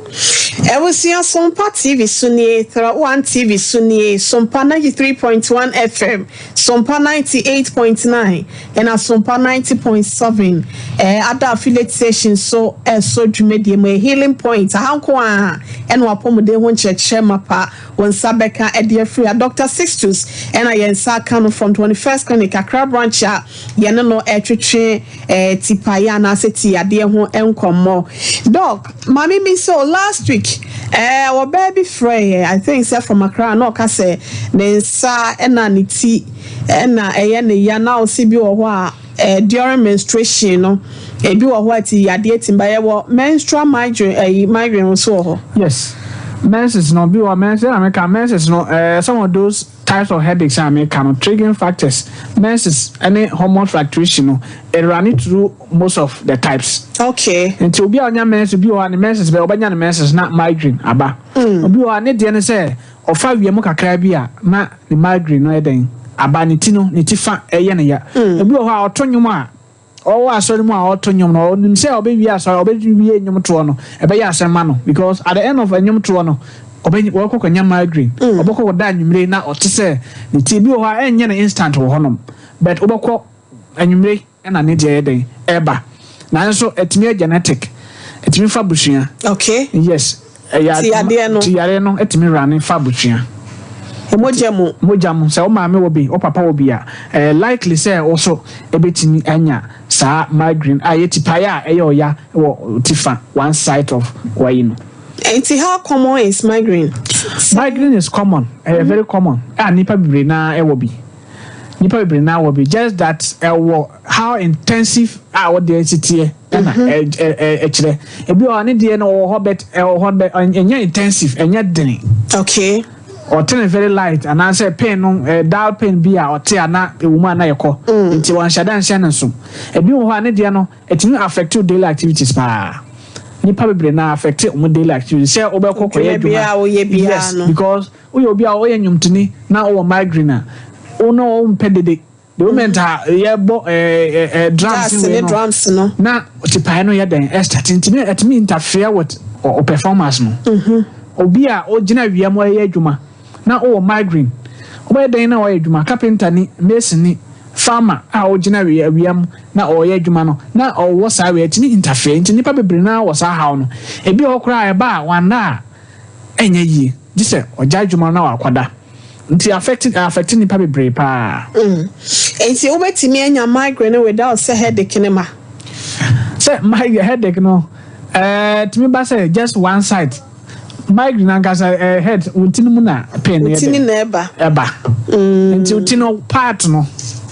Abusua, Sompa TV so nie, Thra One TV so nie, Sompa 93.1 FM, Sompa 98.9 ɛna Sompa 90.7 ada affiliate station so. Ɛso dwumadie mu Healing Point ahanko a ɛna wapɔmuden ho nkyerɛkyerɛ mapa wɔn nsa bɛka ɛde afiri a Dr Sixtus ɛna yɛn nsa aka no from 21st Clinic, Accra branch, a yɛne no ɛtwetwe tipaeɛ anaasɛ ti adeɛ ho nkɔmmɔ. Doc, maame mi so last week ɔbaa bi frɛ yɛ, I think sɛ from Accra, na ɔka sɛ ne nsa ɛna ne ti ɛna ɛyɛ ne ya, na ɔsi bi wɔ hɔ a during menstruation no, ebi wɔ hɔ a ti yadeɛ ti ba yɛ wɔ menstrual migraine, ɛyi migraine nso wɔ hɔ. Yes, menses no bi wɔ menses ɛna meka menses no, some of those types of headaches a meka no, triggering factors, menses ɛne hormone fluctuation no, it run through most of the types. Nti obi a ɔnya menses bi wɔ hɔ a, ne menses bɛ ɔbɛnya ne menses na migraine aba. Obi wɔ hɔ a, ne deɛ ne sɛ ɔfa wia mu kakra bi a, na ne migraine no yɛ dɛn aba, ne ti no, ne ti fa ɛyɛ ne ya. Obi wɔ hɔ a ɔto nnwom a, ɔwɔ asɔre mu a ɔto nnwom no, ɔnim sɛ ɔbɛwie asɔre, ɔbɛwie nnwom toɔ no, ɛbɛyɛ asɛm ma no, because at the end of nnwom toɔ no, ɔbɛ wɔkɔ kɔnya migraine. Ɔbɛkɔ kɔda anwummere na ɔte sɛ ne ti bi wɔ hɔ a ɛnyɛ no instant wɔ hɔnom, but wobɛkɔ anwummere ɛna ne deɛ yɛ dɛn ɛba. Nanso ɛtumi yɛ genetic, ɛtumi fa busua. Yes, ɛyɛ. Ti yadeɛ no. Ti yadeɛ no ɛtumi rane fa busua. Mogya mu. Mogya mu, sɛ wo maame wɔ bi, wo papa wɔ bi a, likely sɛ wo so ɛbɛtumi anya saa migraine a yɛ tipaeɛ a ɛyɛ ɔya wɔ tifa, one side of wayi no. Nti how common is migraine? Migraine is common, ɛyɛ very common a nipa bebree naa ɛwɔ bi. Nipa bebree naa wɔ bi, just that ɛwɔ how intensive a wɔde esi teɛ ɛna ɛ ɛ ɛ ɛkyerɛ. Ebi wɔ hɔ ne deɛ no ɔwɔ hɔ, but ɛwɔ hɔ, but ɛnyɛ intensive, ɛnyɛ den. Ɔte ne very light anaasɛ pain no, dull pain bi a ɔte a na ewu mu a na yɛkɔ, nti wɔn hyɛ da nhyɛ ne so. Ebi wɔ hɔ a ne deɛ no ɛtumi affect your daily activities paa. Nipa bebree na affect wɔn daily activities sɛ wobɛkɔ kɔyɛ Adwuma biara a woyɛ biara no. Because woyɛ obi a woyɛ nnwomtoni na wowɔ migraine a, wo no wompɛ dede. The moment a yɛbɔ ɛɛ ɛɛ drums Jazz wei ne no, drums no. na tipae no yɛ dɛn ɛstart, nti ɛtumi interfere with o performance no. Obi a ogyina awia mu ɛyɛ adwuma na ɔwɔ migraine, ɔbɛyɛ dɛn na ɔyɛ adwuma? Carpenter ni, mason ni, farmer a ogyina awia mu na ɔyɛ adwuma no na ɔwɔ saa awia, ɛtumi interfere. Nti nipa bebree na wɔ saa haw no. Ebi wɔ hɔ koraa, ɛba a wanda a ɛnyɛ yie, gye sɛ ɔgya adwuma no na wakɔda. Nti affect nipa bebree paa. Nti wobɛtumi anya migraine without sɛ headache ne ma? Sɛ migraine headache no tumi ba sɛ just one side. Migraine ankasa head, wo ti no mu na pain no yɛ Wo ti ni dɛ na ɛba. Ɛba. Nti wo ti no part no,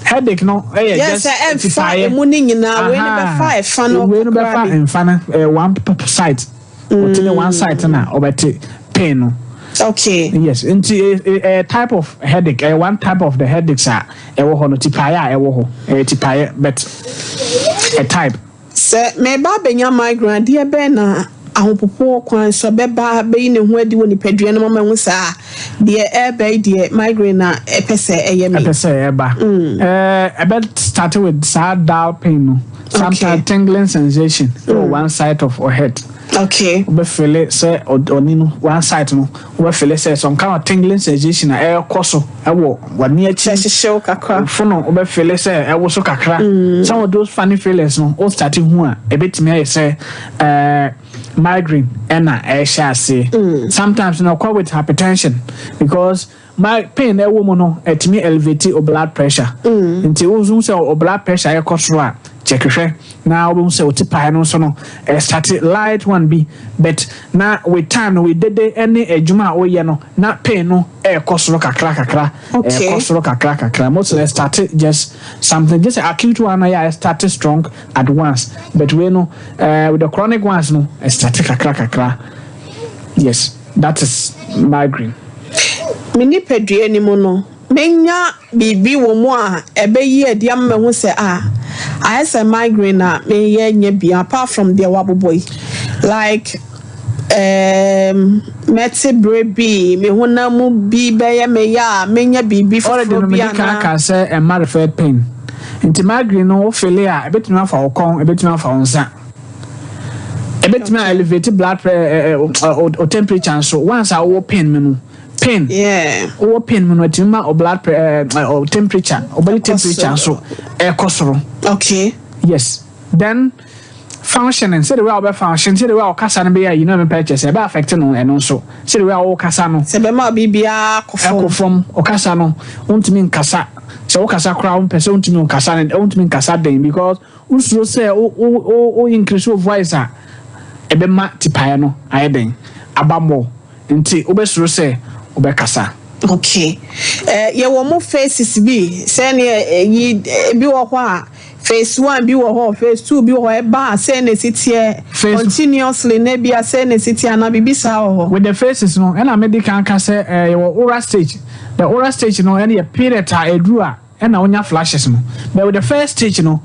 headache no ɛyɛ Yes, just sɛ ɛmfa tipaeɛ. emu ne nyinaa, wei no Aha. bɛfa ɛfa no Wei no kakra bɛfa bi. mfa no one side, wo ti no one side na ɔbɛte pain no. Yes, nti type of headache, one type of the headaches a ɛwɔ hɔ no, tipaeɛ a ɛwɔ hɔ, ɛyɛ tipaeɛ, but a type. Sɛ mɛba abɛnya migraine, adeɛ bɛn na ahopopoɔ kwan so bɛba bɛyi ne ho adi wɔ nipadua no mama ho saa deɛ ɛɛbɛ yi deɛ migraine na ɛpɛ sɛ ɛyɛ me? Ɛpɛ sɛ ɛba, ɛbɛ start with saa dull pain no, sometimes tingling sensation wɔ one side of your head. Wobɛfeel sɛ ɔni no one side no, wobɛfeel sɛ some kind of tingling sensation a ɛrekɔ so ɛwɔ w'ani Sɛ akyi. hyehyɛw kakra. Fono, wobɛfeel sɛ ɛwo so kakra. Some of those funny feelings no, wo start hu a, ɛbɛtumi ayɛ sɛ migraine ɛna ɛhyɛ aseɛ. Sometimes no, ɔkɔ with hypertension, because my pain ɛwɔ mu no ɛtumi elevate o blood pressure. Nti wohu sɛ o blood pressure ɛkɔ soro a, check hwɛ na wobɛhu sɛ wote pae no nso no ɛstart light one bi, but na with time no, with dede ɛne adwuma a woyɛ no, na pain no ɛɛkɔ soro kakra kakra. Ɛɛkɔ soro kakra kakra. Mostly ɛstart just something, just acute one na yɛ ɛstart strong at once, but wei no, with the chronic ones no, ɛstart kakra kakra. Yes, that is migraine. Me nipadua ni mu no, menya biribi wɔ mu a ɛbɛyi adi ama mahu sɛ a ayɛ sɛ migraine a meyɛ nya bi, apart from deɛ wabobɔ yi, like Ɛɛm, mɛte berɛ bi, me honam mu bi bɛyɛ me ya a, mɛnya biribi Already foforɔ no bi mede kan anaa? aka sɛ ɛma referred pain. Nti migraine no wo feel a, ɛbɛtumi afa wo kɔn, ɛbɛtumi afa wo nsa. Ɛbɛtumi a elevate blood pre o temperature nso. Once a wowɔ pain mu no, pain. Wowɔ pain mu no, ɛtumi ma o blood pre o temperature, o body Ɛkɔ temperature soro. Nso ɛkɔ soro. Yes. Then functioning, sɛde wei a wobɛ function, sɛde wei a wɔkasa no bɛyɛ ayi na mepɛ kyɛ sɛ ɛbɛ affect no. Ɛno nso, sɛde wei a wɔkasa no Sɛ bɛma biribiara kɔ fam. Ɛkɔ fam. Ɔkasa no, wontumi nkasa. Sɛ wokasa koraa, wompɛ sɛ wontumi nkasa no, wontumi nkasa den because wosuro sɛ wo increase wo voice a, ɛbɛma tipaeɛ no ayɛ den aba mmɔ, nti wobɛsuro sɛ wobɛkasa. Okay. Yɛwɔ mo phases bi sɛneɛ yi ebi wɔ hɔ a, phase one bi wɔ hɔ, phase two bi wɔ hɔ, ɛba a sɛ na esi teɛ continuously na ebi a sɛ na esi teɛ anaa biribi saa wɔ hɔ? With the phases no, ɛna mede kan ka sɛ yɛwɔ aura stage. The aura stage no ɛne yɛ period a ɛduru a ɛna wonya flashes no, but with the first stage no,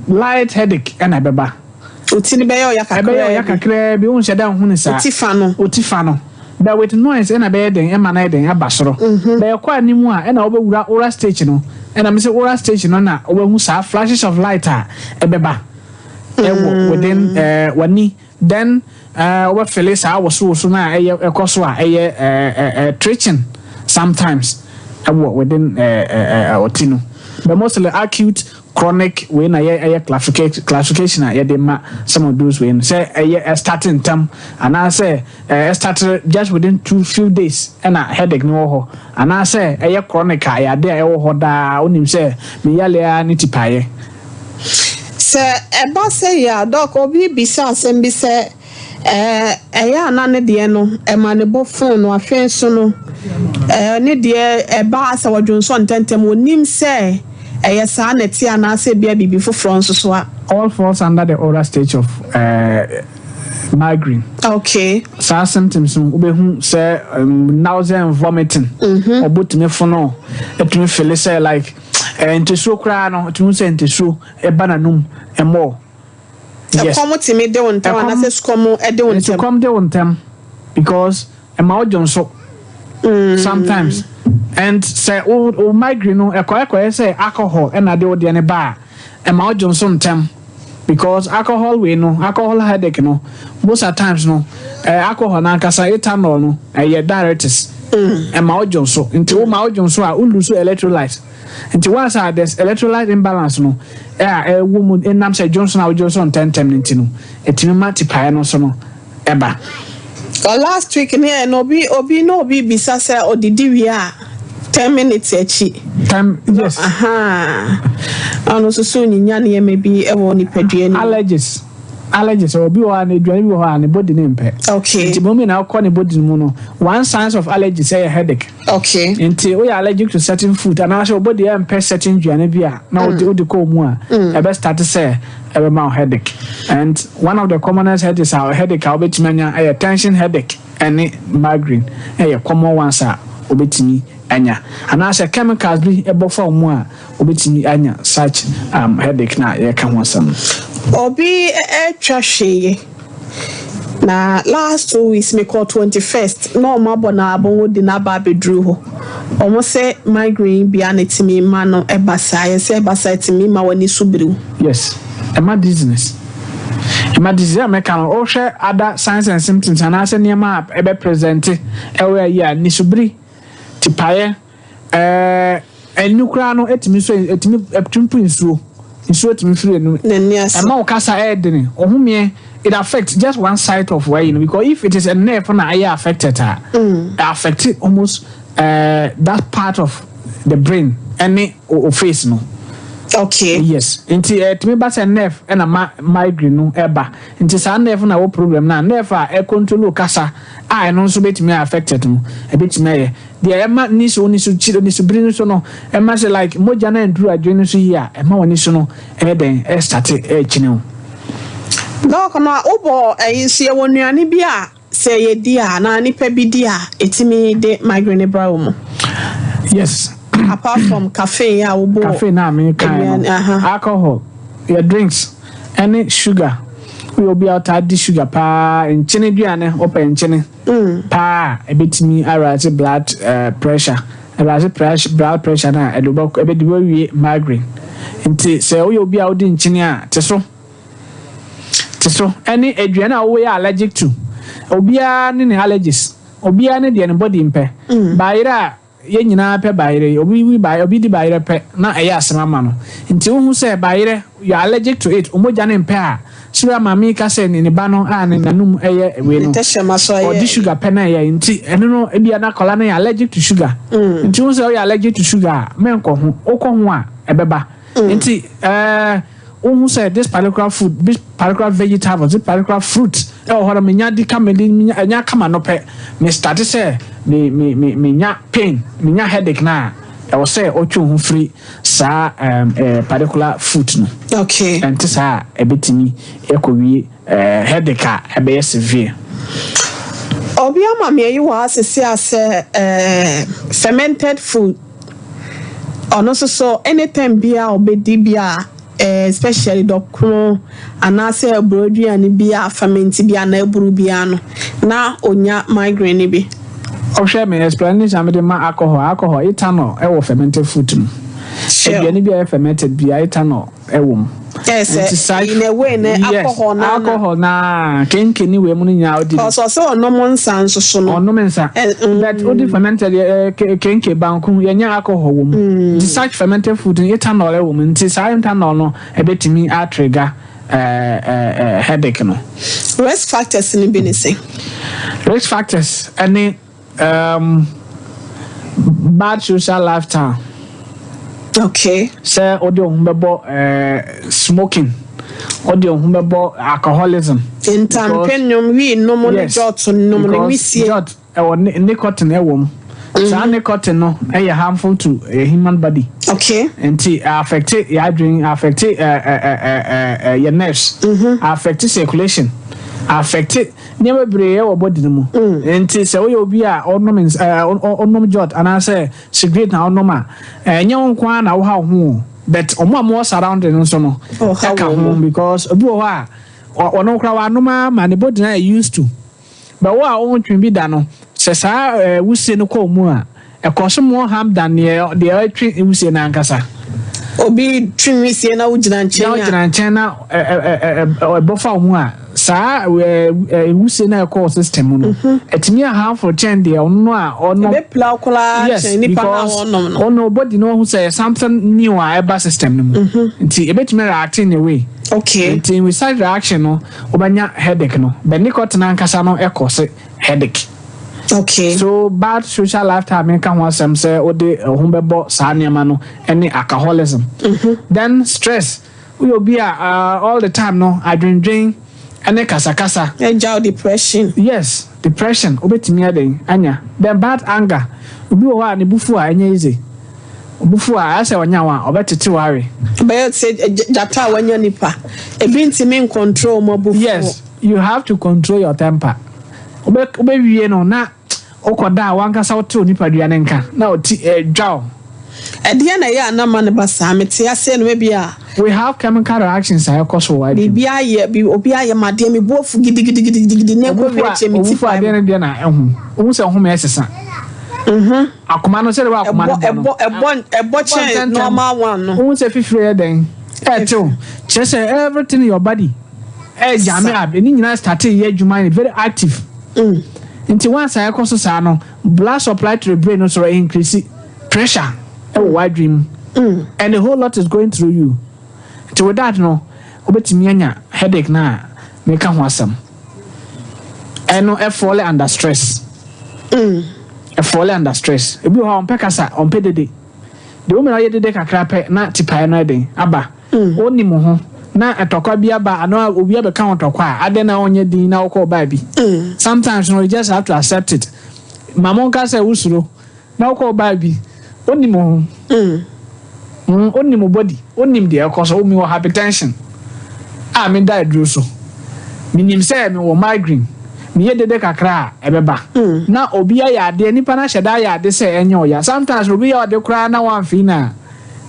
light headache ɛna ɛbɛba. Oti no bɛyɛ ɔya kakraa. Ɛbɛyɛ ɔya kakraa bi, wonhyɛ dɛ nhu ne saa. Oti fa no. Oti fa no, but with noise ɛna ɛbɛyɛ den, ɛma no ayɛ den aba soro. But ɛkɔ anim a, ɛna wobɛwura aura stage no. Ɛna me sɛ aura stage no na wobɛhu saa flashes of light a ɛbɛba ɛwɔ within w'ani. Then wobɛfeel saa wosowoso no a ɛyɛ ɛkɔ so a ɛyɛ twitching sometimes ɛwɔ within ɔti no. But mostly acute, chronic wei na yɛ ɛyɛ classification a yɛde ma some of those wei no, sɛ ɛyɛ ɛstart ntam anaasɛ ɛstart just within two few days ɛna headache no wɔ hɔ, anaasɛ ɛyɛ chronic a ɛyɛ ade a ɛwɔ hɔ daa, wonim sɛ meyale a ne tipaeɛ. Sɛ ɛba sɛ yɛ a, Doc, obi bisa asɛm bi sɛ ɛyɛ ana ne deɛ no ɛma ne bɔ phone no, afei nso no ne deɛ ɛba sɛ wɔdwonsɔ ntɛntɛm, onim sɛ ɛyɛ saa na ɛte anaasɛ bia biribi foforɔ nso so a? All falls under the aura stage of migraine. Saa symptoms no, wobɛhu sɛ nausea and vomiting, ɔbɔtumi fono, ɛtumi feel sɛ like ntɛsuo koraa no, ɛtumi sɛ ntɛsuo ɛba n'anum ɛmɔ. Yes. Ɛkɔm tumi de wo ntɛm anaasɛ sukɔm de wo ntɛm? Sukɔm de wo ntɛm because ɛma wo dwo nso sometimes. And sɛ wo migraine no ɛkɔyɛ sɛ alcohol ɛna de wo deɛ ne ba a, ɛma wo dwo nso ntɛm because alcohol wei no, alcohol headache no, most of times no, alcohol n'ankasa, ethanol no, ɛyɛ diuretics, ɛma wo dwo nso. Nti wo ma wo dwo nso a, wo lose electrolyte. Nti once a there's electrolyte imbalance no ɛ a ɛwɔ mu, ɛnam sɛ dwo nso na wodwo nso ntɛntɛm no nti no, ɛtumi ma tipaeɛ no nso no ɛba. Last week ne yɛ no, obi na obi bisa sɛ ɔdidi wie a, 10 minutes akyi. Time, yes. Ɔno nso so nyinya nneɛma bi wɔ nipadua no mu. Allergies. Obi wɔ hɔ a, ne aduane bi wɔ hɔ a ne body ne mpɛ. Nti mo mi na ɔkɔ ne body no mu no, one signs of allergies ɛyɛ headache. Nti woyɛ allergic to certain food anaasɛ wo body ɛmpɛ certain aduane bi a, na wode kɔ mu a, ɛbɛ start sɛ ɛbɛma wo headache. And one of the commonest headaches a headache a wobɛtumi anya ɛyɛ tension headache ɛne migraine. Ɛyɛ common ones a wobɛtumi anya, anaasɛ chemicals bi ɛbɔ fa wo mu a, wobɛtumi anya such headache na yɛka ho asɛm. Obi atwa hwee na last 2 weeks mekɔ 21st na ɔmo abɔ na abɔnwo di n'aba abɛduru hɔ. Ɔmo sɛ migraine bia na tumi ma no ɛba saa, yɛ sɛ ɛba saa, ɛtumi ma w'ani so biriw. Yes, ɛma dizziness. Ɛma dizziness a mɛka no, wohwɛ other signs and symptoms anaasɛ nneɛma a ɛbɛ present ɛwɔ ayi a, nisobiri, tipaeɛ, ɛni koraa no ɛtumi so, ɛtumi pu nsuo ɛtumi firi enum. N'ani ase. Ɛma wo kasa ɛyɛ dene, ɔhomeɛ. It affect just one side of where you know, because if it is a nerve na ɛyɛ affected a, it affect almost that part of the brain ɛne o face no. Yes, nti ɛtumi ba sɛ nerve ɛna ma migraine no ɛba. Nti saa nerve na ɛwɔ problem na nerve a ɛcontrol kasa a, ɛno nso bɛtumi affected no, ɛbɛtumi ayɛ deɛ ɛma ni so ni so kyi ni so biri no so no, ɛma sɛ like mogya no nduru adwene no so yie a, ɛma wɔn ani so no ɛyɛ dɛn, ɛstart ɛɛkyini o. Doc, na wobɔ ɛyi nso, yɛwɔ nnuane bi a sɛ yɛdi a anaa nipa bi di a, ɛtumi de migraine bra wɔ mu? Yes. Apart from caffeine a wobɔ. Caffeine na mi kan Aduane, no, aha. alcohol, yɛ drinks, ɛne sugar. Woyɛ obi a ɔtaa di sugar paa, nkyene aduane, wopɛ nkyene paa a, ɛbɛtumi arise blood pressure. Ɛrise pressure, blood pressure no a, ɛde wobɛkɔ, ɛbɛde wawie migraine. Nti sɛ woyɛ obi a wodi nkyene a, te so. Te so. Ɛne aduane a woyɛ allergic to. Obiara ne ne allergies. Obiara ne deɛ ne body mpɛ. Bayerɛ a yɛn nyinaa pɛ bayerɛ yi, obi wi bayerɛ, obi di bayerɛ pɛ na ɛyɛ asɛm ama no. Nti wohu sɛ bayerɛ, you are allergic to it, omogya ne mpɛ a, sira maame ka sɛ ne ba no a ne nanum ɛyɛ wei no, ɔdi sugar pɛ na ɛyɛ. Nti ɛno no, ebia na akwadaa no yɛ allergic to sugar. Nti wohu sɛ ɔyɛ allergic to sugar a, mɛnkɔ ho. Wokɔ ho a, ɛbɛba. Nti wohu sɛ this particular food, this particular vegetable, this particular fruit ɛwɔ hɔ no, menya di kama di ɛnya kama no pɛ, me start sɛ me me me menya pain, menya headache na ɛwɔ sɛ ɔtwe ho firi saa particular food no. Ɛnte saa a, ɛbɛtumi ɛkɔwie headache a ɛbɛyɛ severe. Obi ama me ayi wɔ ha sisi asɛ fermented food, ɔno nso so anytime bia ɔbɛdi bia, especially dɔkono anaasɛ aburo aduane bi a ferment bi anaa aburu bia no, na onya migraine ni bi. Ɔhwɛ me explanation a mede ma alcohol, ethanol ɛwɔ fermented food mu. Aduane bi a ɛyɛ fermented bi a, ethanol ɛwɔ mu. Ɛsɛ in a way ne alcohol na alcohol na kenke ni wei mu no nyinaa ɔdi. Ɔsɔ sɛ ɔnom nsa nso so no. Ɔnom nsa, but ɔdi fermented kenke, banku, yɛnyɛ alcohol wɔ mu. Nti such fermented food no, ethanol ɛwɔ mu. Nti saa ethanol no ɛbɛtumi atrigger headache no. Risk factors ni bi ne sɛ? Risk factors ɛne bad social lifestyle. Sɛ wode wo ho bɛbɔ smoking, wode wo ho bɛbɔ alcoholism. Ntampe nom, wii nom ne jot nom ne wisie. Jot ɛwɔ nicotine ɛwɔ mu. Saa nicotine no ɛyɛ harmful to a human body. Nti affect yɛ adwene, affect yɛ nerves, affect circulation, affect nneɛma bebree ɛwɔ body no mu. Nti sɛ woyɛ obi a ɔnom ɔnom jot anaasɛ cigarette na ɔnom a, ɛnyɛ wo nko ara na woha wo ho o, but ɔmo a mowɔ surrounding no nso no ɔha ɛka wɔn. Ho because obi wɔ hɔ a ɔno koraa wanom ama ne body no ayɛ used to, but wo a wɔntwe bi da no, sɛ saa wusie no kɔɔ mu a, ɛkɔ so more harm than deɛ ɛtwe wusie no ankasa. Obi twe wisie na wogyina na nkyɛn a, wogyina nkyɛn na ɛbɔfa wo mu a, saa ɛ ɛ wusie no a ɛkɔɔ system mu no, ɛtumi yɛ harmful kyɛn deɛ ɔno a ɔno ɛbɛpila wo koraa kyɛn nipa na because wɔnom no. Ɔno body no ɔho sɛ something new a ɛba system no mu, nti ɛbɛtumi react in a way. Nti with such reaction no, wobɛnya headache no, but nicotine ankasa no ɛkɔ se headache. So bad social lifestyle menka ho asɛm sɛ wode ho bɛbɔ saa nneɛma no ne alcoholism. Then stress, woyɛ obi a all the time no adwendwen ne kasakasa. Ɛgya wo depression. Yes, depression wobɛtumi aden anya. Then bad anger, obi wɔ hɔ a ne bufu a ɛnyɛ easy, obufu a ɛsɛ ɔnya wo a, ɔbɛtete wo awe. Bɛyɛ sɛ gyata a wanya nipa ebi ntumi ncontrol mo abufuo. Yes, you have to control your temper. Wobɛwie no na wokɔda a, wankasa wote wo nipadua ne nka na ɔti ɛdwa wo. Ɛdeɛ na ɛyɛ anama ne ba saa mete aseɛ no ebi a? We have chemical reactions a ɛkɔ so wɔ adwene. Biribi ayɛ bi, obi ayɛ ma adeɛ, mi bu afu gidigidigidigidi na ekɔ wie akyɛ mi ti obufu pa adeɛ no deɛ na ɛho wohu sɛ ɔhome ɛsesa, akoma no sɛde wɔ akoma no ɛbɔ bɔ no ɛbɔ kyɛn ntɛntɛm. Normal one no. Wohu sɛ fifiri yɛ dɛn ɛtew, kyerɛ sɛ everything in your body ɛgyame up, ɛne nyinaa start yɛ adwuma no very active. Nti once a ɛkɔ so saa no, blood supply to the brain no sɔrɔ increase, pressure ɛwɔ w'adwene mu and a whole lot is going through you. Nti with that no, wobɛtumi anya headache na meka ho asɛm. Ɛno ɛfall under stress. Ɛfall under stress. Ebi wɔ hɔ a ɔmpɛ kasa, ɔmpɛ dede. De wɔn nyinaa ɔyɛ dede kakra pɛ na tipaeɛ no ɛden aba. Onim ho na ɛtɔkwa bi aba anaa obi abɛka ho tɔkwa a adan na ɔnyɛ din na ɔkɔ ɔbaa bi. Sometimes no, you just have to accept it. Maame nka sɛ wosuro na ɔkɔ ɔbaa bi, onim ho. Onim body, onim deɛ ɛkɔ so. Omi wɔ hypertension a meda aduro so, menim sɛ mewɔ migraine, meyɛ dede kakra a ɛbɛba. Na obi ayɛ adeɛ, nipa no ahyɛ da ayɛ ade sɛ ɛnyɛ ɔya. Sometimes obi yɛ ɔde koraa na wamfii na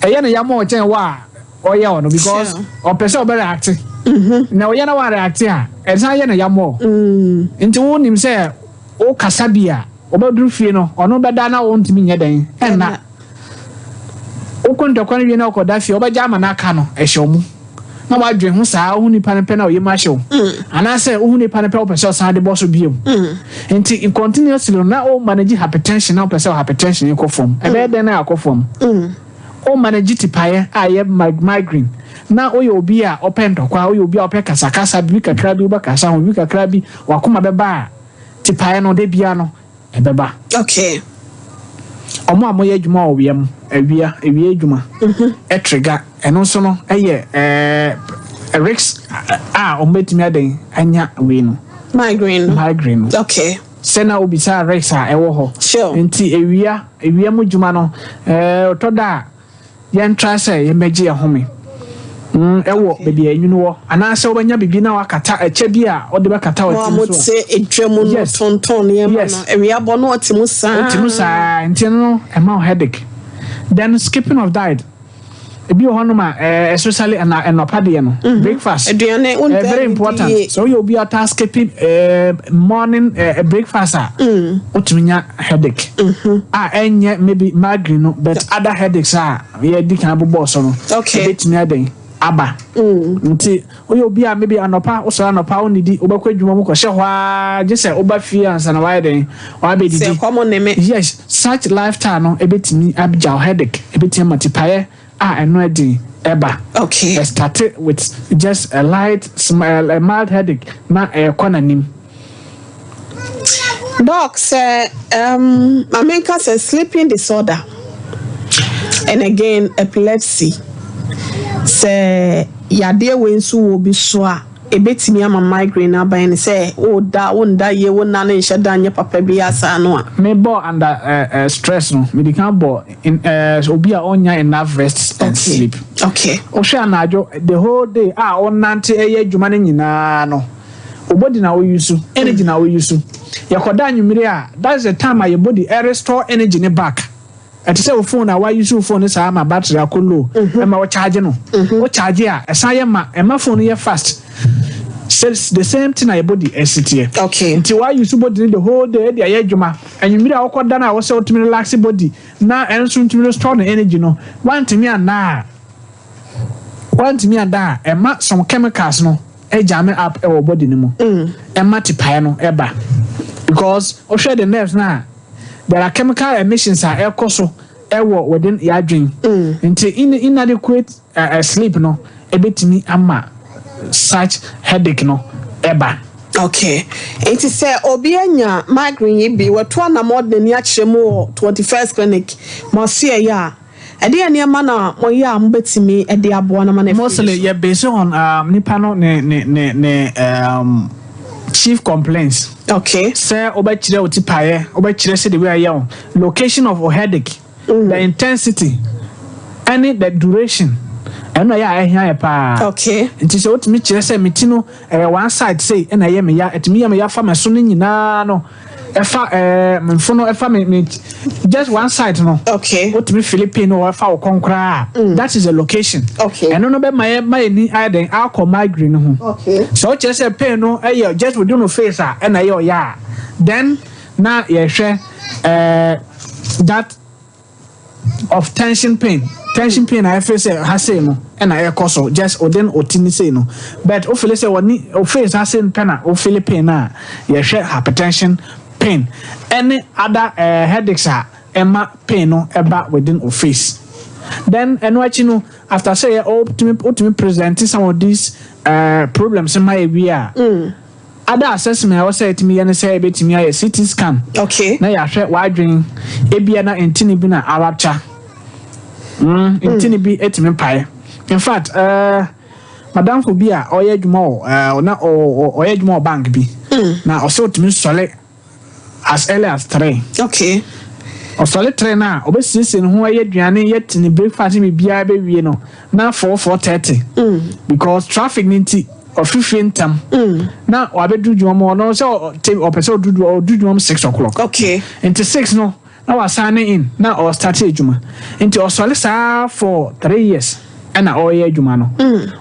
ɛyɛ no yamma ɔkyɛn wɔ a. Ɔyɛ ɔno because ɔpɛ sɛ ɔbɛ react. Na ɔyɛ na wa react a, ɛsan yɛ no yamɔ. Nti wo nim sɛ wo kasa bi a, ɔbɛduru fie no, ɔno bɛda na wo ntumi nyɛ dɛn ɛnna. Wokɔ ntɔkwa no wie na ɔkɔda fie, ɔbɛgya ama no aka no ɛhyɛ ɔmo. Na wadwen ho saa, wohu nipa no pɛ na ɔyɛ mu ahyɛ wo. Anaasɛ wohu nipa no pɛ, wopɛ sɛ ɔsan de bɔ so bio. Nti continuously na wo manage hypertension na wopɛ sɛ hypertension kɔ fam. Ɛbɛyɛ dɛn na akɔ fam? Wo manage tipaeɛ a ɛyɛ migraine na woyɛ obi a ɔpɛ ntɔkwa, woyɛ obi a ɔpɛ kasakasa, biribi kakra bi wobɛkasa ho, biribi kakra bi wakoma bɛba a, tipaeɛ no de bia no ɛbɛba. Ɔmo a moyɛ adwuma wɔ wia mu, awia awia adwuma ɛtrigger, ɛno nso no ɛyɛ risk a ɔmo bɛtumi adan anya wei no. Migraine no. Migraine no. Sɛ na obisa risk a ɛwɔ hɔ. Nti awia mu dwuma no, ɔtɔ da a yɛntra sɛ yɛmmɛgye yɛn home ɛwɔ baabi a enwunu wɔ, anaasɛ wobɛnya biribi na wakata, ɛkyɛ bi a ɔde bɛkata wɔ ti so a wɔte edwa mu no tontɔn nneɛma no, awia bɔ no, ɔte mu saa. Ɔte mu saa, nti no ɛma wo headache. Then skipping of diet, ebi wɔ hɔnom a especially ɛna ɛnɔpa deɛ no, breakfast. Aduane. Ɛyɛ very important sɛ woyɛ obi a ɔtaa skipping morning breakfast a, wotumi nya headache a ɛnyɛ maybe migraine no, but other headaches a yɛdi kan bobɔɔ so no ebetumi adan aba. Nti woyɛ obi a maybe anɔpa wosɔre anɔpa, wonidi, wobɛkɔ adwuma mu kɔhyɛ hɔ a, gye sɛ woba fie ansa na wayɛ den wabɛdidi. Sɛ kɔmɔ ne me. Yes, such lifestyle no ebetumi agya wo headache, ebetumi ama tipaeɛ a ɛno ɛden ɛba. It started with just a light smile, a mild headache na ɛkɔ n'anim. Doc, sɛ maame nka sɛ sleeping disorder and again epilepsy, sɛ yadeɛ wei nso wɔ bi so a, ebetumi ama migraine aban ne sɛ woda wonda yie, wo nna ne nhyɛ da nyɛ papa bi asa no a? Me bɔ under stress no, me di kan bɔ in obi a ɔnya enough rest and sleep. Wohwɛ anadwo, the whole day a ɔnante ɛyɛ adwuma no nyinaa no, o body na oyi so energy na oyi so. Yɛkɔda anwummere a, that's the time a your body restore energy ne back. Ɛte sɛ wo phone a wayi so, phone no saa ma battery akɔ low, ɛma wo charge no, wo charge a, ɛsan yɛ ma ɛma phone no yɛ fast. Sɛ the same thing na your body ɛsi teɛ. Nti wayi so body no the whole day ɛde ayɛ adwuma, anwummere a wɔkɔda no a, wɔsɛ wotumi relax body na ɛno nso ntumi restore no energy no, wantumi anda a, ɛma some chemicals no ɛjam up ɛwɔ body no mu, ɛma tipaeɛ no ɛba, because wohwɛ the nerves na there are chemical emissions a ɛkɔ so ɛwɔ within yɛadwen. Nti inadequate sleep no ɛbɛtumi ama such headache no ɛba. Okay, nti sɛ obi anya migraine yi bi, wɔto anamɔ de n'ani akyerɛ mu wɔ 21st Clinic ma ɔso ɛyɛ a, ɛde yɛ nneɛma na moyɛ a mobɛtumi de aboa no ma no afiri Mostly so? Yɛ based on nipa no ne chief complaints. Sɛ wobɛkyerɛ wo tipaeɛ, wobɛkyerɛ sɛ de wei ayɛ wo, location of wo headache, the intensity ɛne the duration, ɛno ɛyɛ a ɛhia yɛ paa. Nti sɛ wotumi kyerɛ sɛ me ti no ɛyɛ one side sei ɛna ɛyɛ me ya, ɛtumi yɛ me ya fa me so no nyinaa no, ɛfa me mfo no, ɛfa me just one side no, wotumi feel pain no, ɛfa wo kɔn koraa, that is the location. Ɛno no bɛma yɛ ma yɛ ni ayɛ den akɔ migraine no ho. Sɛ wokyerɛ sɛ pain no ɛyɛ just within no face a ɛna ɛyɛ ɔyɛ a, then na yɛhwɛ that of tension pain. Tension pain a ɛfɛ sɛ ha sei no ɛna ɛkɔ so just ɔden ɔti ne sei no, but ofeel sɛ wɔne o face ha sei no pɛ na ofeel pain a, yɛhwɛ hypertension pain ɛne other headaches a ɛma pain no ɛba within o face. Then ɛno akyi no, after sɛ yɛ ɔtumi present some of these problems ma yɛ wie a, other assessment a wɔsɛ yɛtumi yɛ no sɛ yɛbɛtumi ayɛ CT scan na yɛahwɛ w'adwen, ebia na ntini bi na arupture, ntini bi etumi pae. In fact, madamfo bi a ɔyɛ adwuma wɔ na ɔyɛ adwuma wɔ bank bi na ɔsɛ ɔtumi sɔre as early as 3. Ɔsɔre 3 na ɔbɛsiesie ne ho, ɛyɛ aduane, yɛ ne breakfast ne biribiara bɛwie no na 4, 4:30, because traffic ne nti ɔfifie ntam na wabɛduru dwuma mu. Ɔno sɛ ɔpɛ sɛ ɔduru dwuma mu 6 o'clock. Nti 6 no na wasan in na ɔstart adwuma, nti ɔsɔre saa for 3 years. Ɛna ɔreyɛ adwuma no.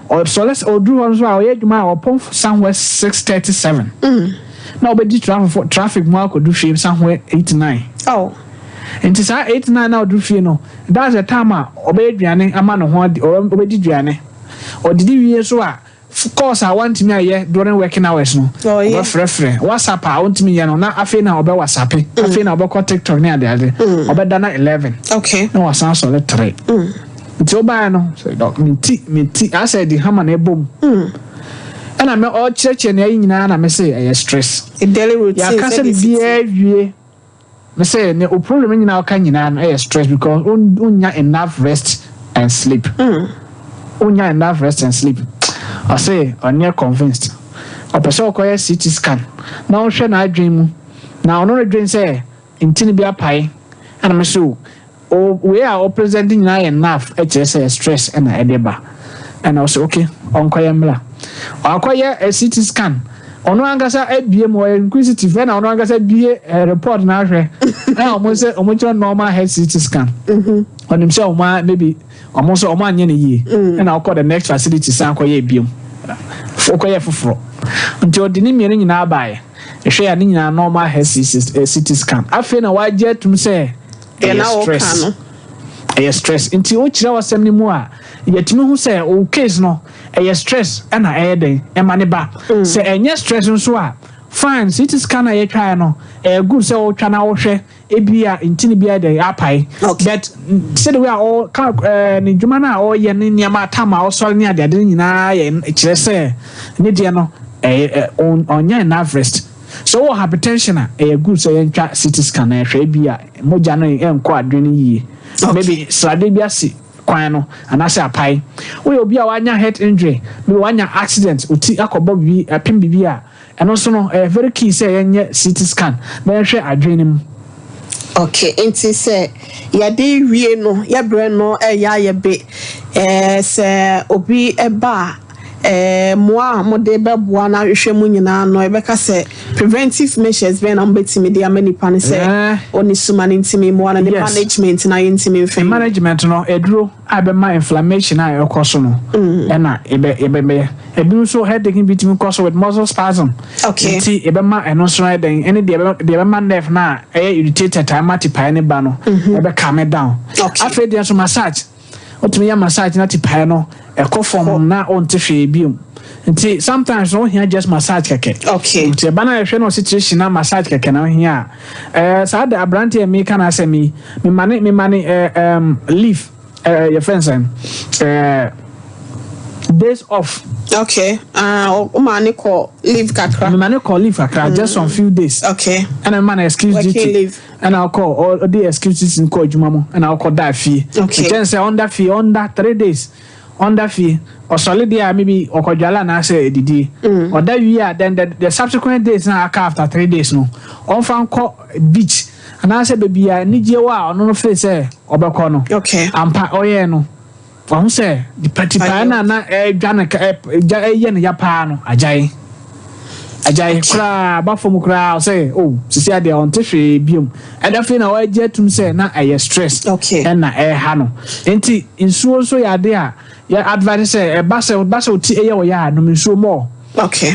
Ɔsɔre sɛ ɔduru hɔ nso a ɔyɛ adwuma a ɔpɔn somewhere 6:37. Na ɔbɛdi traffic traffic mu akɔdu fie somewhere 8, 9. Nti saa 8, 9 na ɔduru fie no, that's the time a ɔbɛyɛ aduane ama ne ho adi, ɔbɛdi aduane. Ɔdidi wie so a, calls a wantumi ayɛ during working hours no, ɔbɛfrɛfrɛ. WhatsApp a ɔntumi yɛ no, na afei na ɔbɛ WhatsApp. Afei na ɔbɛkɔ TikTok ne adeade. Ɔbɛda na 11. Na wasan asɔre 3. Nti ɔbaeɛ no, sɛ, "Doc, me ti asɛ de hama na ɛbɔ mu." Ɛna mɛ ɔkyerɛkyerɛ nea ɛyi nyinaa na mɛ sɛ ɛyɛ stress. Daily routine. Yɛaka sɛ biribiara wie, mɛ sɛ ne o problem nyinaa ɔka nyinaa no ɛyɛ stress because wonya enough rest and sleep. Wonya enough rest and sleep. Ɔsɛ ɔnyɛ convinced. Ɔpɛ sɛ ɔkɔyɛ CT scan na ɔhwɛ n'adwene mu na ɔno no dwen sɛ ntini bi apae. Ɛna mɛ sɛ o wei a ɔpresent nyinaa yɛ enough ɛkyerɛ sɛ stress ɛna ɛde ba. Ɛna ɔsɛ okay, ɔnkɔyɛ mmra. Ɔakɔyɛ a CT scan, ɔno ankasa abie mu, ɔyɛ inquisitive, ɛna ɔno ankasa bie report na ahwɛ, ɛna ɔmo sɛ ɔmo kyerɛ normal head CT scan. Ɔnim sɛ ɔmo a maybe ɔmo nso ɔmo anyɛ ne yie. Ɛna ɔkɔ the next facility san kɔyɛ ebiem, ɔkɔyɛ foforɔ. Nti ɔde ne mmienu nyinaa baeɛ, ehwɛ ya, ne nyinaa normal head CT scan. Afei na wagye atum sɛ ɛyɛ stress, ɛyɛ stress. Nti wokyerɛ wasɛm no mu a, yɛtumi hu sɛ o case no ɛyɛ stress ɛna ɛyɛ den ɛma ne ba. Sɛ ɛnyɛ stress nso a, fine. CT scan a yɛtwaeɛ no, ɛyɛ good sɛ wotwa na wohwɛ ebi a ntini bi ayɛ apae. But sɛde wei a ɔka ne dwuma no a ɔyɛ ne nneɛma atam a ɔsɔre ne adeade no nyinaa yɛ kyerɛ sɛ ne deɛ no ɛyɛ ɔnyɛ enough rest. So wɔ hypertension a, ɛyɛ good sɛ yɛntwa CT scan na yɛhwɛ ebi a mogya no ɛnkɔ adwene no yie, maybe srade bi asi kwan no anaasɛ apae. Woyɛ obi a wanya head injury, maybe wanya accident, oti akɔbɔ bibi apem bibi a, ɛno nso no ɛyɛ very key sɛ yɛnyɛ CT scan na yɛhwɛ adwene no mu. Okay, nti sɛ yɛde wie no, yɛbrɛ no ɛyɛ ayɛ be sɛ obi ɛba a, mmoa a mode bɛboa no ahwehwɛ mu nyinaa no, yɛbɛka sɛ preventive measures bɛn na mobɛtumi de ama nipa no sɛ ɔne suma no ntumi mmoa no ne management na yɛntumi mfɛn? Management no, aduro a bɛma inflammation a ɛkɔ so no ɛna yɛbɛbɛyɛ. Ebi nso headache bi tumi kɔ so with muscle spasm. Nti yɛbɛma ɛno nso ayɛ dɛn, ɛne deɛ bɛma nerve no a ɛyɛ irritated a ɛma tipaeɛ ne ba no, ɛbɛ calm it down. Afei deɛ nso, massage. Wotumi yɛ massage na tipaeɛ no ɛkɔ fam na ɔnte hwee biom. Nti sometimes no ohia just massage kɛkɛ. Nti ɛba no yɛhwɛ no situation na massage kɛkɛ na ohia a, saa de aberanteɛ mi ka na asɛ mi mema ne leave, yɛfrɛ nsɛn days off. Okay, ɔma ne kɔ leave kakra. Mema ne kɔ leave kakra, just some few days. Ɛna mema no excuse working duty. Leave. Ɛna ɔkɔ, ɔde excuse duty kɔ adwuma mu, ɛna ɔkɔ da fie. Nkyɛn sɛ ɔnda fie, ɔnda 3 days, ɔnda fie, ɔsɔle deɛ a maybe ɔkɔdwale anaasɛ edidie, ɔda wie a, then the subsequent days na aka after 3 days no, ɔnfa nkɔ beach anaasɛ baabi a anigye wɔ a ɔno no feel sɛ ɔbɛkɔ no. Ampa, ɔyɛɛ no, ɔho sɛ tipae no a na ɛdwa no ɛgya ɛyɛ no ya paa no agyae, agyae koraa, aba fam koraa. Ɔsɛ o sisi adeɛ ɔnte hwee biom. Ɛda afei na ɔagye atum sɛ na ɛyɛ stress ɛna ɛɛha no. Nti nsuo nso yɛ ade a yɛ advise sɛ ɛba sɛ oti ɛyɛ ɔyɛ a, nom nsuo mɔɔ.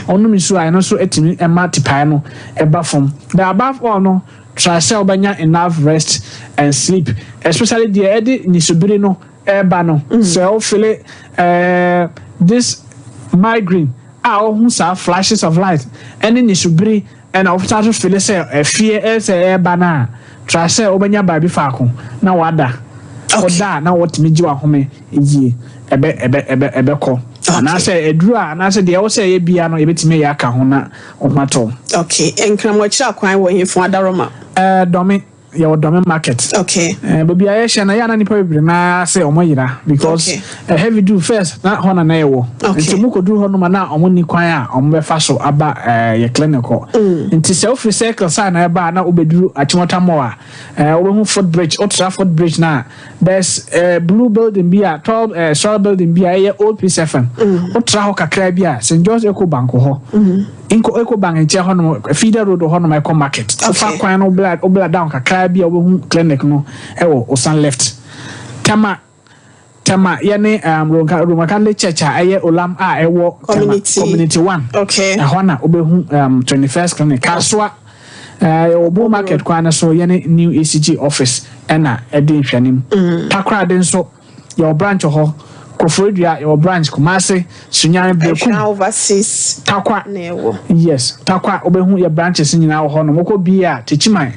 Ɔnom nsuo a, ɛno nso ɛtumi ɛma tipae no ɛba fam. But above all no, try sɛ wobɛnya enough rest and sleep, especially deɛ ɛde nisobiri no ɛɛba no. Sɛ wofeel this migraine a, ɔho saa flashes of light ɛne nisobiri, ɛna wosa so feel sɛ ɛfie ɛsɛ ɛɛba no a, try sɛ wobɛnya baabi faako na wada. Ɔda a na wɔtumi gye wahome yie, ɛbɛ ɛbɛ ɛbɛ ɛbɛkɔ anaasɛ aduru a anaasɛ deɛ ɛwɔ sɛ ɛyɛ bia no, yɛbɛtumi yɛ aka ho na ɔho atɔ. Okay, Nkramoakyiri akwan wɔ hemfo adaroma? Dɔme, yɛwɔ Dɔme market. Baabi a yɛhyɛ no, yɛ ana nipa bebree naa sɛ ɔmo yera because heavy do first na hɔ na na yɛwɔ. Nti ɔmo kɔduru hɔ nom a, na ɔmo ni kwan a ɔmo bɛfa so aba yɛ clinic hɔ. Nti sɛ wofiri Circle side na ɛba a, na wobɛduru Achimota Mall a, wobɛhu foot bridge. Wotra foot bridge na there's blue building bi a tall soil building bi a ɛyɛ Old Peace FM. Wotra hɔ kakra bi a, St George Eco Bank wɔ hɔ. Nko Eco Bank nkyɛn hɔ nom, feeder road hɔ nom ɛkɔ market. Wofa kwan no wobla down kakra bi a, wobɛhu clinic no ɛwɔ osan left. Tema. Tema, yɛne Roman Catholic Church a ɛyɛ Olam a ɛwɔ Tema Community. Community 1. Ɛhɔ na wobɛhu 21st Clinic. Kasoa, yɛwɔ Bull Market kwan no so, yɛne New ECG office ɛna ɛdi nhwɛnim. Takoradi nso, yɛwɔ branch wɔ hɔ. Koforidua, yɛwɔ branch. Kumase, Sunyani, Berekum. Ɛhwɛ Overseas. Takwa. Na ɛwɔ. Yes, Takwa, wobɛhu yɛ branches nyinaa wɔ hɔ nom. Wokɔ bi a, Techiman,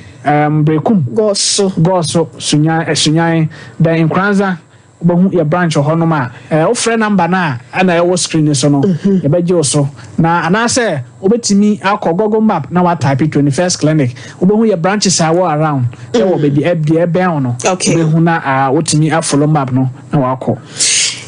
Berekum. Gɔso. Gɔso, Sunyani, then Nkoranza, wobɛhu yɛ branch wɔ hɔnom a wofrɛ number no a ɛna ɛwɔ screen no so no, yɛbɛgye wo so. Na anaasɛ wobɛtumi akɔ Google Map na watype 21st Clinic, wobɛhu yɛ branches a ɛwɔ around, ɛwɔ baabi ɛdeɛ ɛbɛn wo no. Wobɛhu na wotumi afollow map no na wakɔ.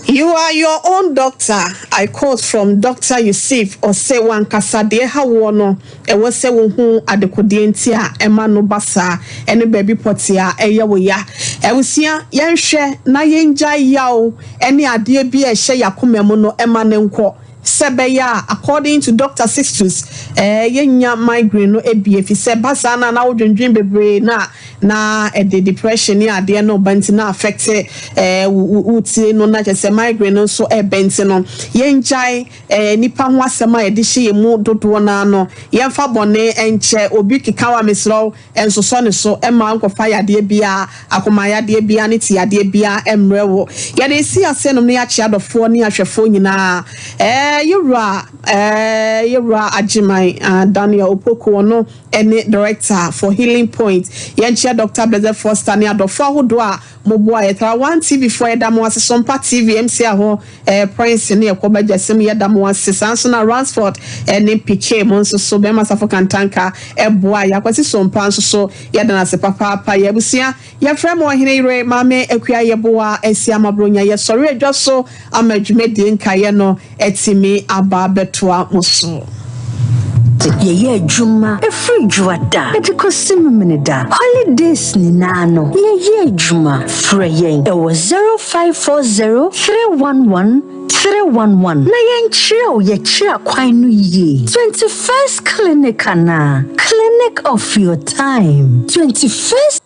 "You are your own doctor." I quote from Dr. Yusuf. Ɔsɛ wankasa deɛ ha wɔ no, ɛwɔ sɛ wohu adekodeɛ nti a ɛma no ba saa, ɛne baabi pɔte a ɛyɛ wo ya. Ɛwusua, yɛnhwɛ na yɛngya yaw ɛne adeɛ bi a ɛhyɛ yakoma mu no ɛma ne nkɔ, sɛ bɛyɛ a, according to Dr. Sixtus, yɛnya migraine no ebi, efi sɛ ba saa na na wodwendwen bebree na ɛde depression ne adeɛ no ba, nti na affect wo tie no, na kyerɛ sɛ migraine no nso ɛbɛ. Nti no yɛngyae nipa ho asɛm a yɛde hyɛ yɛn mu dodoɔ naa no. Yɛmfa bɔne nkyɛ obi keka wa, mesrɛw, nsosɔ ne so ɛma nkɔfa yadeɛ biara, akoma yadeɛ biara ne ti yadeɛ biara mmerɛ wo. Yɛde esi ase nom ne yɛakyea adɔfoɔ ne ahwɛfoɔ nyinaa. Yɛwura Agyeman Daniel Opoku, ɔno ɛne director for Healing Point. Yɛnkyea Dr. Blessed Foster ne adɔfoɔ ahodoɔ a moboa yɛtara One TV foɔ, yɛda mo ase. Sompa TV, MC ahɔ Prince ne yɛkɔ bɛgya sɛm, yɛda mo ase. Saa nso na Ransford ɛne PK mo nso so, bɛrima Safo Kantanka ɛboa yɛakwasi Sompa nso so, yɛda no ase papaapa. Yɛabusua, yɛfrɛ mo Ɔhene Yere Maame Akua Yɛboa asi amabronya. Yɛsɔre adwa so ama dwumadie nkaeɛ no atumi aba abɛtoa mo so. Yɛyɛ adwuma ɛfiri Dwoada ɛde kɔsi Memeneda. Holidays nyinaa no yɛyɛ adwuma. Frɛ yɛn ɛwɔ 0540 311 311 na yɛnkyerɛ wo yɛkyerɛ kwan no yie. 21st Clinic anaa Clinic of your time, 21st.